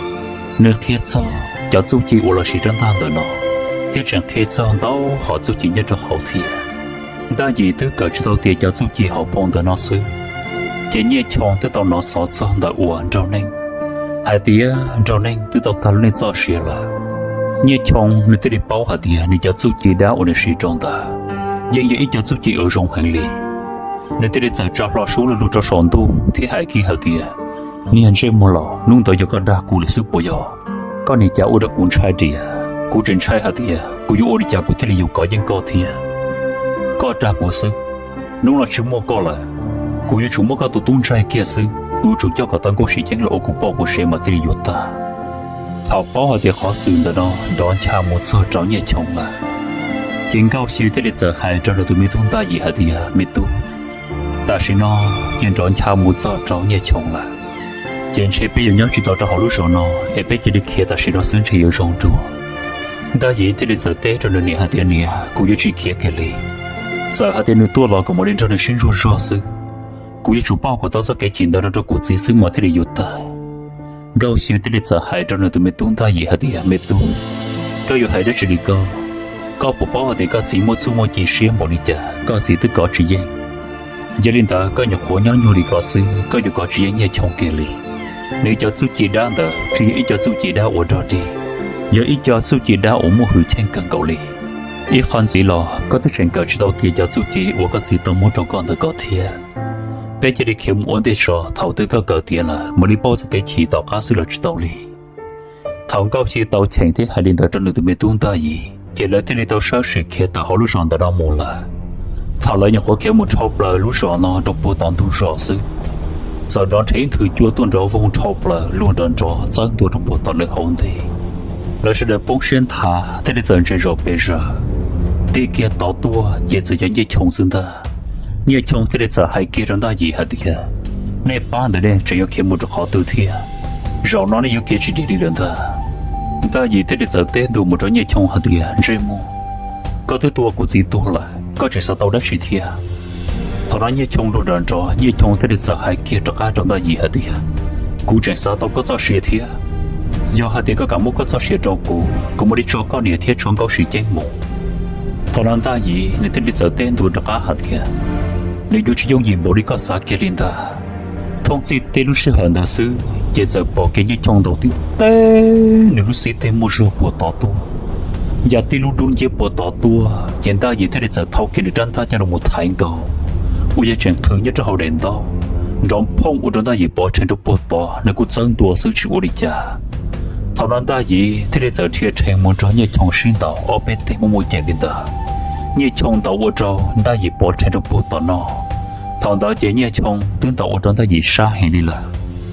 Nws qhia txog cov txuj ci uas los siv rab ntaj ntawm no, thiab tseem qhia txog ntau hom txuj ci nyob rau hauv thiab. Ntaj Yim twb kawm tsis tau tias cov txuj ci hauv phau ntawv no xwb, ces Nyiaj Choo twb tau hnov xov txog ntawm uas Nraug Neej, hais tias Nraug Neej twb tau tag lub neej txoj sia lawm. Nyiaj Choo nws thiaj li paub hais tias nws cov txuj ci dab uas nws siv rau ntawd yeej yog ib co txuj ci uas zoo heev li. Nws thiaj li txawm tsa hlo sub lug lug rau saum ntuj thiab hais kiag hais tias, Niag ntsej muag laus, hnub ntawd yog koj dag kuv lawm xwb puas yog? Koj nim cav ua rau kuv ntshai diam. Kuv tseem ntshai hais tias kuv yuav ua li cas kuv thiaj li yuav kov yeej koj thiab. Koj dag kuv xwb, hnub no tsis muaj koj lawm, kuv yuav tsum muab koj tus tub ntsaig kiag xwb, kuv yuav tsum coj kom tau Nkauj Sim Ceeb los ua kuv poj kuv sev mas thiaj li yuav tag. Thaum paub hais tias qhov xwm ntawm no nrov ncha mus txog rau Nyiaj Choo lawm, ces Nkauj Xyw thiaj li txawm hais rau nws tus me tub Ntaj Yim hais tias, Me tub, tam sim no ces nrov ncha mus txog rau Nyiaj Choo lawm, ces ntshe peb yuav nyob tsis tau rau hauv lub zos no, es peb cia li khiav tam sim no xwb ntshe yuav zoo dua. Ntaj Yim thiaj li txawm teb rau nws niam hais tias, Niam, kuv yuav tsis khiav kiag li. Txawm hais tias nws tuaj los kuv mam li nrog nws sib ntsuas zog xwb. Kuv yuav tsum pauj kom tau txoj kev chim ntawd no rau kuv txiv xwb mas thiaj li yuav tag. Nkauj Xyw thiaj li txawm hais rau nws tus me tub Ntaj Yim hais tias, Me tub, koj yuav hais dab tsi li ko? Koj puas paub hais tias koj txiv muaj txuj muaj ci siab npaum li cas, koj txiv twb kov tsis yeej. Yog li ntawd koj nyuam qhuav nyob nyuag li ko xwb koj yuav kov tsis yeej Nyiaj Choo kiag li. Nws cov txuj ci dab ntawd tsis yog ib co txuj ci dab uas dog dig, yog ib co txuj ci dab uas muaj hwj chim kawg nkaus li. Ib qho ntxiv los koj twb tseem kawm tsis tau tiav cov txuj ci uas koj txiv tau muab rau koj ntawd ko thiab. Peb cia li khiav mus ua ntej tso, thaum twg koj kawm tiav lawm mam li pauj txoj kev chim tom qab xwb los tsis tau li. Thaum Nkauj Xyw tau cheem thiab hais li ntawd rau nws tus me tub Ntaj Yim, ces lawv thiaj li tau sawv tsees khiav tawm hauv lub zos ntawm no mus lawm. Thaum lawv nyuam qhuav khiav mus dhau plaws lub zos no rau puag tom ntug zos xwb, txawm nrov nrhe ib nthwv cua tuaj nrov voog dhau plaws luag nrov nrov txawb ntua rau puag tom lawv hauv ntej. Lawv sawv daws poob siab nthav thiaj li txawm ntsia zom pes zaws, tig kiag tod tuaj ces txawm yog Nyiaj Choo xwb ntag. Nyiaj Choo thiaj li txawm hais kiag rau Ntaj Yim hais tias, Nej pab ntawm nej tseem yuav khiav mus rau qhov twg thiab? Zaum no nej yuav khiav tsis dim li lawm ntag. Ntaj Yim thiaj li txawm teb ntua mus rau Nyiaj Choo hais tias, Ntsej muag, koj twb tua kuv txiv tuag lawm koj tseem xav tau dab tsi thiab? Thaum no Nyiaj Choo luag nrov nrov, Nyiaj Choo thiaj li txawm hais kiag rov qab rau Ntaj Yim hais tias, Kuv tseem xav tau koj txoj sia thiab. Yog hais tias koj kam muab koj txoj sia rau kuv, kuv mam li tso koj niam thiab tso Nkauj Siv Ceeb mus. Thaum no Ntaj Yim nws thiaj li txawm teb ntua rov qab hais tias, Nws yuav tsis yooj yim npaum li koj xav kiag li ntag. Thooj txij tib lub sij hawm ntawd xwb ces txawm pom kiag Nyiaj Choo ntaus tib teg nws lub xib teg muaj zog puag tod tuaj, ya tib lub dub nciab puag tod tuaj, ces Ntaj Yim thiaj li txawm thau kiag nws rab ntaj coj los thaiv nkaus, uas yog tseem qhwv nyob rau hauv daim ntaub, nrov phooj ua rau Ntaj Yim pov rhees rau puag tod, nws kuj txawb ntua xwb tsis ua li cas. Thaum no Ntaj Yim thiaj li txawm dhia rhees mus nrog Nyiaj Choo sib ntaus ob peb teg muaj muaj ceem li ntawd. Nyiaj Choo ntaus ua rau Ntaj Yim pov rhees rau puag tom no. Thaum ntawd ces Nyiaj Choo twb ntaus ua rau Ntaj Yim sab heev li lawm,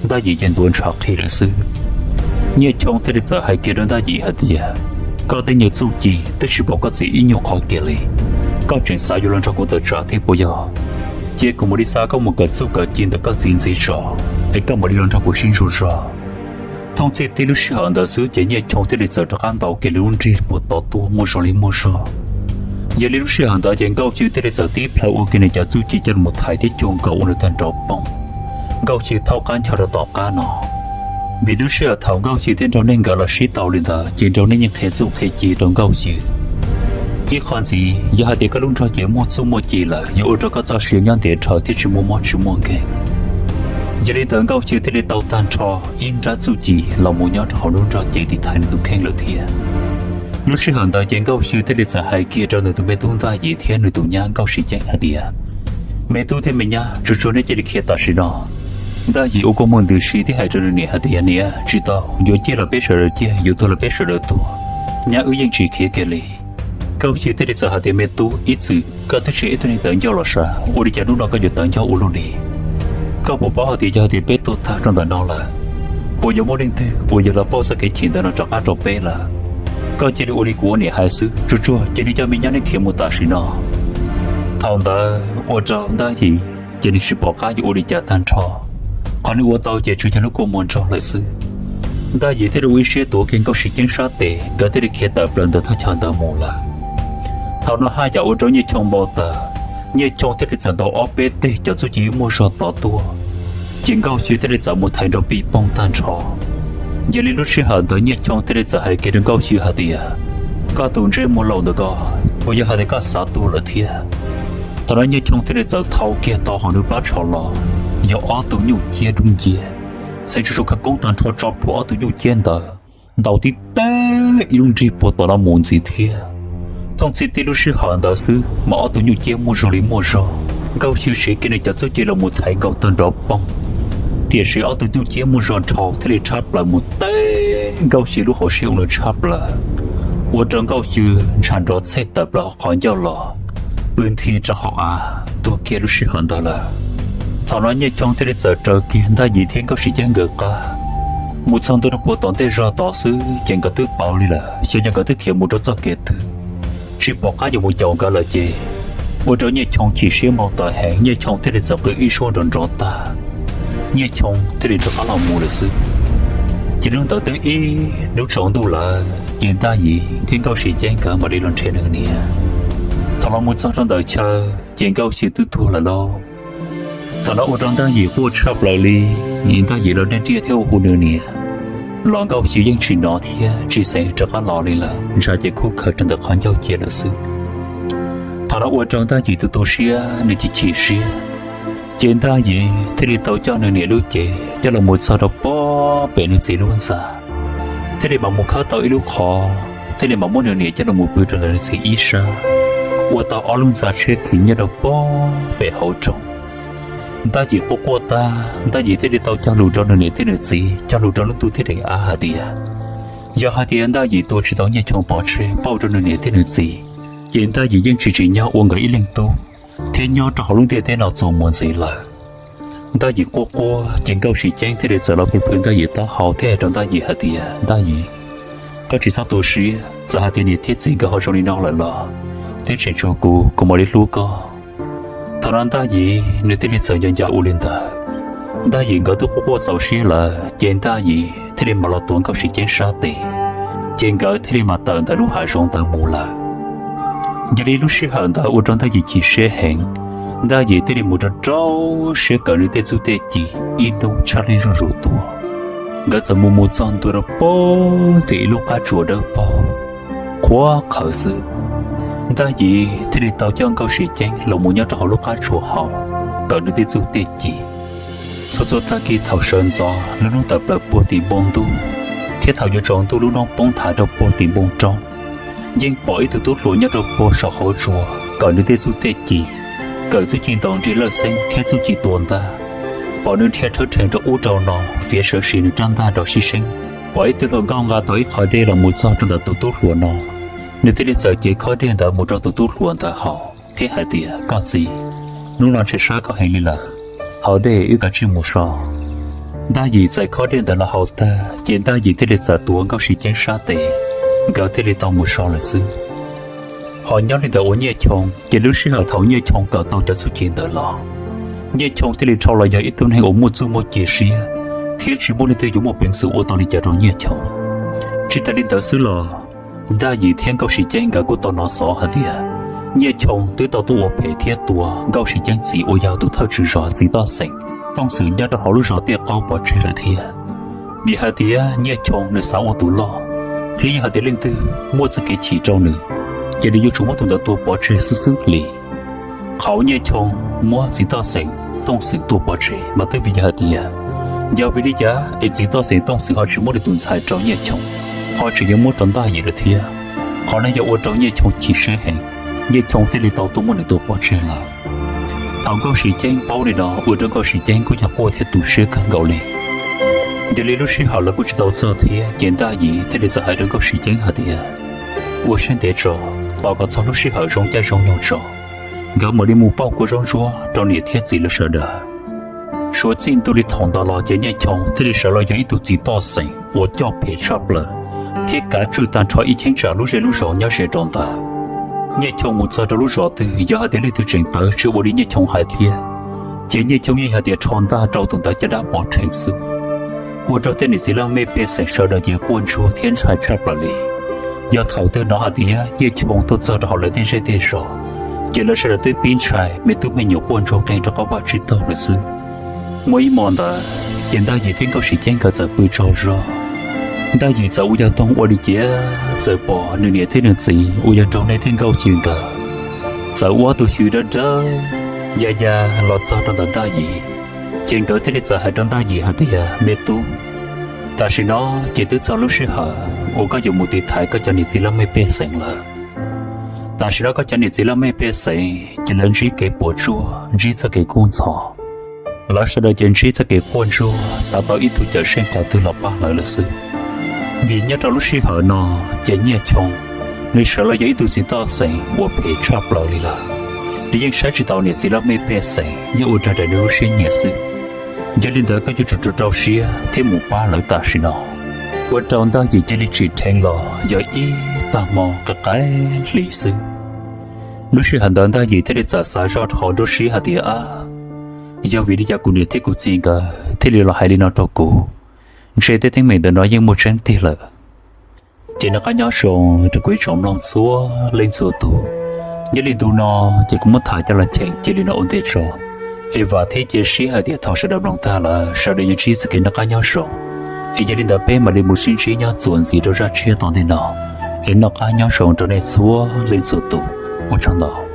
Ntaj Yim ces ntuav ntshav qhi lawm xwb. Nyiaj Choo thiaj li txawm hais kiag rau Ntaj Yim hais tias, Koj tej nyuag txuj ci twb tsis pom koj txiv ib nyuag qhov kiag li, koj tseem xav yuav los nrog kuv tawm tsam thiab puas yog? Cia kuv mam li xa koj mus kawm txuj kawm ci ntawm koj txiv ntxiv tso, es koj mam li los nrog kuv sib ntsuas zog. Thooj txij tib lub sij hawm ntawd xwb ces Nyiaj Choo thiaj li txawm rov qab ntaus kiag li lub nrig puag tod tuaj muaj zog li muaj zog. Yog li lub sij hawm ntawd ces Nkauj Xyw thiaj li txawm tib plhaw ua kiag nws cov txuj ci coj los thaiv thiab cuag nkaus ua nws tag nrho poob. Nkauj Xyw thaub qab ncho rau tom qab no, vim lub sij hawm thaum Nkauj Xyw thiab nraug nej nkawd los sib tau li ntawd ces nraug nej yeej qhia txuj qhia ci rau Nkauj Xyw. Ib qho ntxiv, yog hais tias koj lub nrog cev muaj txuj muaj ci lawm yuav ua rau koj txoj sia nyob ntev dhawv thiab tsis muaj mob tsis muaj nkeeg. Yog li ntawd Nkauj Xyw thiaj li tau tag nrho ib nrab txuj ci los mus nyob rau hauv lub nrog cev tiv thaiv nws tus kheej lawm thiab. Lub sij hawm ntawd ces Nkauj Xyw thiaj li txawm hais kiag rau nws tus me tub Ntaj Yim thiab nws tus nyab Nkauj Siv Ceeb hais tias, Me tub thiab me nyab, tsuag tsuag nej cia li khiav tam sim no. Ntaj Yim ua kua muag ntws si thiab hais rau nws niam hais tias, Niam, tsis tau, yuav ciaj los peb sawv daws ciaj, yuav tuag los peb sawv daws tuag. Nyab wb yeej tsis khiav kiag li. Nkauj Xyw thiaj li txawm hais tias, Me tub, ib txwm koj twb tsis yog ib tug neeg tawv ncauj los sav, ua li cas hnub no koj yuav tawv ncauj ua luaj li? Koj puas paub hais tias yog hais tias peb tuag tag rau ntawm no lawm, puas yuav muaj leej twg uas yuav los pauj txoj kev chim ntawd no rov qab rau peb lawm? Koj cia li ua li kuv ua niam hais xwb, tsuag tsuag cia li coj me nyab neb khiav mus tam sim no. Thaum ntawd ua rau Ntaj Yim ces nws tsis pom qab yuav ua li cas tag nrho. Qhov nws ua tau ces tsuas yog lub kua muag nrog lawm xwb. Ntaj Yim thiaj li ua ib siab tuav kiag Nkauj Siv Ceeb sab tes, nkawd thiaj li khiav tawm plaws ntawm thaj chaw ntawd mus lawm. Thaum no haj yam ua rau Nyiaj Choo npau taws, Nyiaj Choo thiaj li txawm ntaus ob peb teg cov txuj ci muaj zog tod tuaj, ces Nkauj Xyw thiaj li txawm mus thaiv nrov pij poog tag nrho. Yog li lub sij hawm ntawd Nyiaj Choo thiaj li txawm hais kiag rau Nkauj Xyw hais tias, Koj tus ntsej muag laus ntawm ko, puas yog hais tias koj xav tuag lawm thiab? Thaum no Nyiaj Choo thiaj li txawm thau kiag tau hauv nws plab tsho los, yog ob tug nyuj ciab dub nciab, txhais tsuas tsuas khawv koob tag nrho tso plhuav ob tug nyuj ciab ntawd, ntaus tib teg ib lub nrig puag tom no mus ntxiv thiab. Thooj txij tib lub sij hawm ntawd xwb mas ob tug nyuj ciab muaj zog li muaj zog, Nkauj Xyw siv kiag nws cov txuj ci los mus thaiv nkaus tag nrov poog, tiam sis ob tug nyuj ciab muaj zog dhau thiaj li tshab plaws mus teb Nkauj Xyw lub hauv siab ua nws tshab plaws, ua rau Nkauj Xyw ntsha nrov txhej tawm plaws qhov ncauj los, pw nthi rau hauv av tuag kiag lub sij hawm ntawd lawm. Thaum no Nyiaj Choo thiaj li txawm raws kiag Ntaj Yim thiab Nkauj Siv Ceeb nkawd qab, Mus txog ntua rau puag tom ntej zog tod xwb ces nkawd twb pauv li lawm, xyov yog nkawd twb khiav mus rau txoj kev twg, tsis pom qab yuav mus caum nkawd lawm ces ua rau Nyiaj Choo chim siab npau taws heev, Nyiaj Choo thiaj li txawm qw ib suab nrov nrov tag, Nyiaj Choo thiaj li rov qab los mus lawm xwb. Ces hnub ntawd twb ib hnub tsaus ntuj lawm ces Ntaj Yim thiab Nkauj Sim Ceeb nkawd mam li los nrhiav nws niam. Thaum los mus txog rau ntawm chaw ces Nkauj Sim twb tuag lawm lauj. Thaum no ua rau Ntaj Yim quaj tshaj plaws li, Ntaj Yim los nriaj nriaj thiab hu nws niam los Nkauj Sim yeej tsis hnov thiab tsis xeev rov qab los li lawm, ntshai ces khuj khaws rau ntawm qhov ncauj cia lawm xwb. Thaum no ua rau Ntaj Yim tus tu siab nws chim chim siab, ces Ntaj Yim thiaj li tau coj nws niam lub cev coj los mus txog rau puag pem nws txiv lub ntxa, thiaj li mam mus khawb tau ib lub qhov, thiaj li mam muab nws niam coj los mus pw rau ntawm nws txiv ib sab, ua tau ob lub ntxa tshiab khi nyob rau puag pem hauv rooj. Ntaj Yim quaj quaj tag, Ntaj Yim thiaj li tau cog lus rau nws niam thiab nws txiv, cog lus rau lub ntuj thiab daim av hais tias yog hais tias Ntaj Yim tua tsis tau Nyiaj Choo pov tseg pauj rau nws niam thiab nws txiv, ces Ntaj Yim yeej tsis tsim nyog ua nkawd ib leeg tub thiab nyob rau hauv lub ntiaj teb no txuas mus ntxiv lawm. Ntaj Yim quaj quaj ces Nkauj Sim Ceeb thiaj li txawm los plhws plhws Ntaj Yim taub hau thiab hais rau Ntaj Yim hais tias, Ntaj Yim, koj tsis txhob tu siab, txawm hais tias niam thiab txiv nkawd ho zoo li no lawm los twb tseem tshuav kuv, kuv mam li hlub koj. Thaum no Ntaj Yim nws thiaj li txawm nco nco ua li ntawd. Ntaj Yim nkawd twb quaj quaj txaus siab lawm ces Ntaj Yim thiaj li mam los tuav Nkauj Sim Ceeb sab tes, ces nkawd thiaj li mam tawm ntawm lub hav zoov ntawd mus lawm. Yog li lub sij hawm ntawd ua rau Ntaj Yim chim siab heev, Ntaj Yim thiaj li mus rau rau siab kawm nws tej txuj tej ci ib hnub tshaj leej zuj zus tuaj. Nkawd txawm mus mus txog ntua rau puag tim ib lub qab tsuas dawb paug qhuav qhawv xwb. Ntaj Yim thiaj li tau coj Nkauj Sim Ceeb los mus nyob rau hauv lub qab tsuas hauv kawm nws tej txuj tej ci. Txhua txhua tag kis thaum sawv ntxov lub hnub tawm plaws puag tim npoo ntuj, thiab thaum yuav tsaus ntuj lub hnub poob nthav rau puag tim npoo roob, yeej pom ib tug tub hluas nyob rau puag saum hauv tsuas kawm nws tej txuj tej ci, kawm txuj ci ntaus nrig lawj xeeb thiab txuj ci tua ntaj. Pom nws dhia rhawv rheev rau ub rau no, fiav sawv sim nws rab ntaj rau sib seeb. Pom ib tug hluas nkauj nqa tau ib qho dej los mus txog rau ntawm tus tub hluas no, nws thiaj li txawm cev khob dej ntawd mus rau tus tub hluas ntawd haus thiab hais tias, Koj txiv, hnub no ntshe sab koj heev li lawm, haus dej wb kav tsij mus so. Ntaj Yim txais khob dej ntawd los haus tag ces Ntaj Yim thiaj li txawm tuav Nkauj Sim Ceeb sab tes, nkawd thiaj li tau mus so lawm xwb. Ho nyob li ntawd ua Nyiaj Choo ces lub sij hawm thaum Nyiaj Choo kawm tau cov txuj ci ntawd los, Nyiaj Choo thiaj li rho los yog ib tug neeg uas muaj txuj muaj ci siab, thiab tsis muaj leej twg yuav muaj peev xwm ua tau li cas rau Nyiaj Choo. Tsis tas li ntawd xwb los, Ntaj Yim thiab Nkauj Sim Ceeb nkawd kuj tau hnov xov hais tias Nyiaj Choo twb tau tuaj ua phem thiab tua Nkauj Sim Ceeb txiv uas yog tus thawj tswj zos txiv Toj Xeem Tooj Xwm nyob rau hauv lub zos Tiaj Qaub pov tseg lawm thiab. Vim hais tias Nyiaj Choo nws xav ua tus loj, thiab yog hais tias leej twg muaj txoj kev chim rau nws, ces nws yuav tsum muab tus ntawd tua pov tseg xwb xwb li. Qhov Nyiaj Choo muab txiv Toj Xeem Tooj Xwm tua pov tseg mas twb vim yog hais tias, yog vim li cas es txiv Toj Xeem Tooj Xwm ho tsis muab nws tus ntxhais rau Nyiaj Choo, ho tseem yuav muab rau Ntaj Yim lawm thiab. Qhov no yog ua rau Nyiaj Choo chim siab heev, Nyiaj Choo thiaj li tau tuaj muab nws tua pov tseg lawm. Thaum Nkauj Sim Ceeb paub li no ua rau Nkauj Sim Ceeb kuj yog quaj thiab tu siab kawg nkaus li. Yog li lub sij hawm lawv kuj tsis tau txog thiab ces Ntaj Yim thiaj li txawm hais rau Nkauj Sim Ceeb hais tias, ua siab ntev tso, tos kom txog lub sij hawm zoo caij zoo nyoog tso, nkawd mam li mus pauj kua zaub ntsuab rau niam thiab txiv lawv sawv daws. Suav txij ntua li thaum ntawd los ces Nyiaj Choo thiaj li sawv los yog ib tug txiv Toj Xeem uas coj phem tshaj plaws, thiab kav tswj tag nrho ib cheeb tsam lub zej lub zos nyob ze rau ntawd. Nyiaj Choo mus txog rau lub zos twg yog hais tias leej twg tseem tawv tsis ua li Nyiaj Choo hais thiab, ces Nyiaj Choo yeej hais tias rho ntaj rau tus ntawd caj dab pov rhees xwb. Ua rau tej niam txiv laj mej pej xeem sawv daws ces quaj ntsuag thiab ntshai tshaj plaws li. Yog thaum twg hnov hais tias Nyiaj Choo tuaj txog rau hauv lawv tej zej tej zos, ces lawv sawv daws twb pib ntshai, me tub me nyuam quaj ntsuag qeeg rau qab vaj tsib taug lawm xwb. Muaj ib hmo ntawd ces Ntaj Yim thiab Nkauj Sim Ceeb nkawd txawm pw tsaug zog. Ntaj Yim txawm ua yog toog ua li cas txawm pom nws niam thiab nws txiv uas yog Nraug Neb thiab Nkauj Yim nkawd txawm ua tus xyw dawb dawb ya ya los txog rau ntawm Ntaj Yim. Ces nkawd thiaj li txawm hais rau Ntaj Yim hais tias, me tub, tam sim no ces twb txog lub sij hawm uas koj yuav mus tiv thaiv koj cov niam txiv laj mej pej xeem lawm. Tam sim no koj cov niam txiv laj mej pej xeem ces lawv ntsib kev puas tsuaj, ntsib txoj kev kub ntxhov. Lawv sawv daws ces ntsib txoj kev quaj ntsuag xav tau ib tug cawm seej qhov twg los pab lawv lawm xwb. Vim nyob rau lub sij hawm no ces Nyiaj Choo nws sawv los yog ib tug txiv toj xeem uas phem tshaj plaws li lawm. Nws yeej saib tsis taus niam txiv laj mej pej xeem, yeej ua raws nraim nws lub siab nyiam xwb. Yog li ntawd koj yuav tsum rau rau siab thiab mus pab lawv tam sim no. Ua rau Ntaj Yim cia li tsim dheev los yog ib tag hmo qis qaib hli xwb. Lub sij hawm ntawd Ntaj Yim thiaj li txawm xav zoj rau hauv nruab siab hais tias, Ab, yog vim li cas kuv niam thiab kuv txiv nkawd thiaj li los hais li no rau kuv? Ntshe tej teeb meem ntawm no yeej muaj tseeb tiag lawm. Ces noj qab nyob zoo rau kuv ib tsoom mloog txhua leej txhua tus. Nyob li ntu no ces kuv muab tham coj los cheem cia li no ua ntej tso, es vam thiab cia siab hais tias thaum sawv daws mloog tag lawm sawv daws yuav ntsib txoj kev noj qab nyob zoo. Es yog li ntawd peb mam li mus sib ntsib nyob txuas ntxiv rau zaj tshiab tom ntej no. Es noj qab nyob zoo rau nej txhua leej txhua tus, ua tsaug ntau.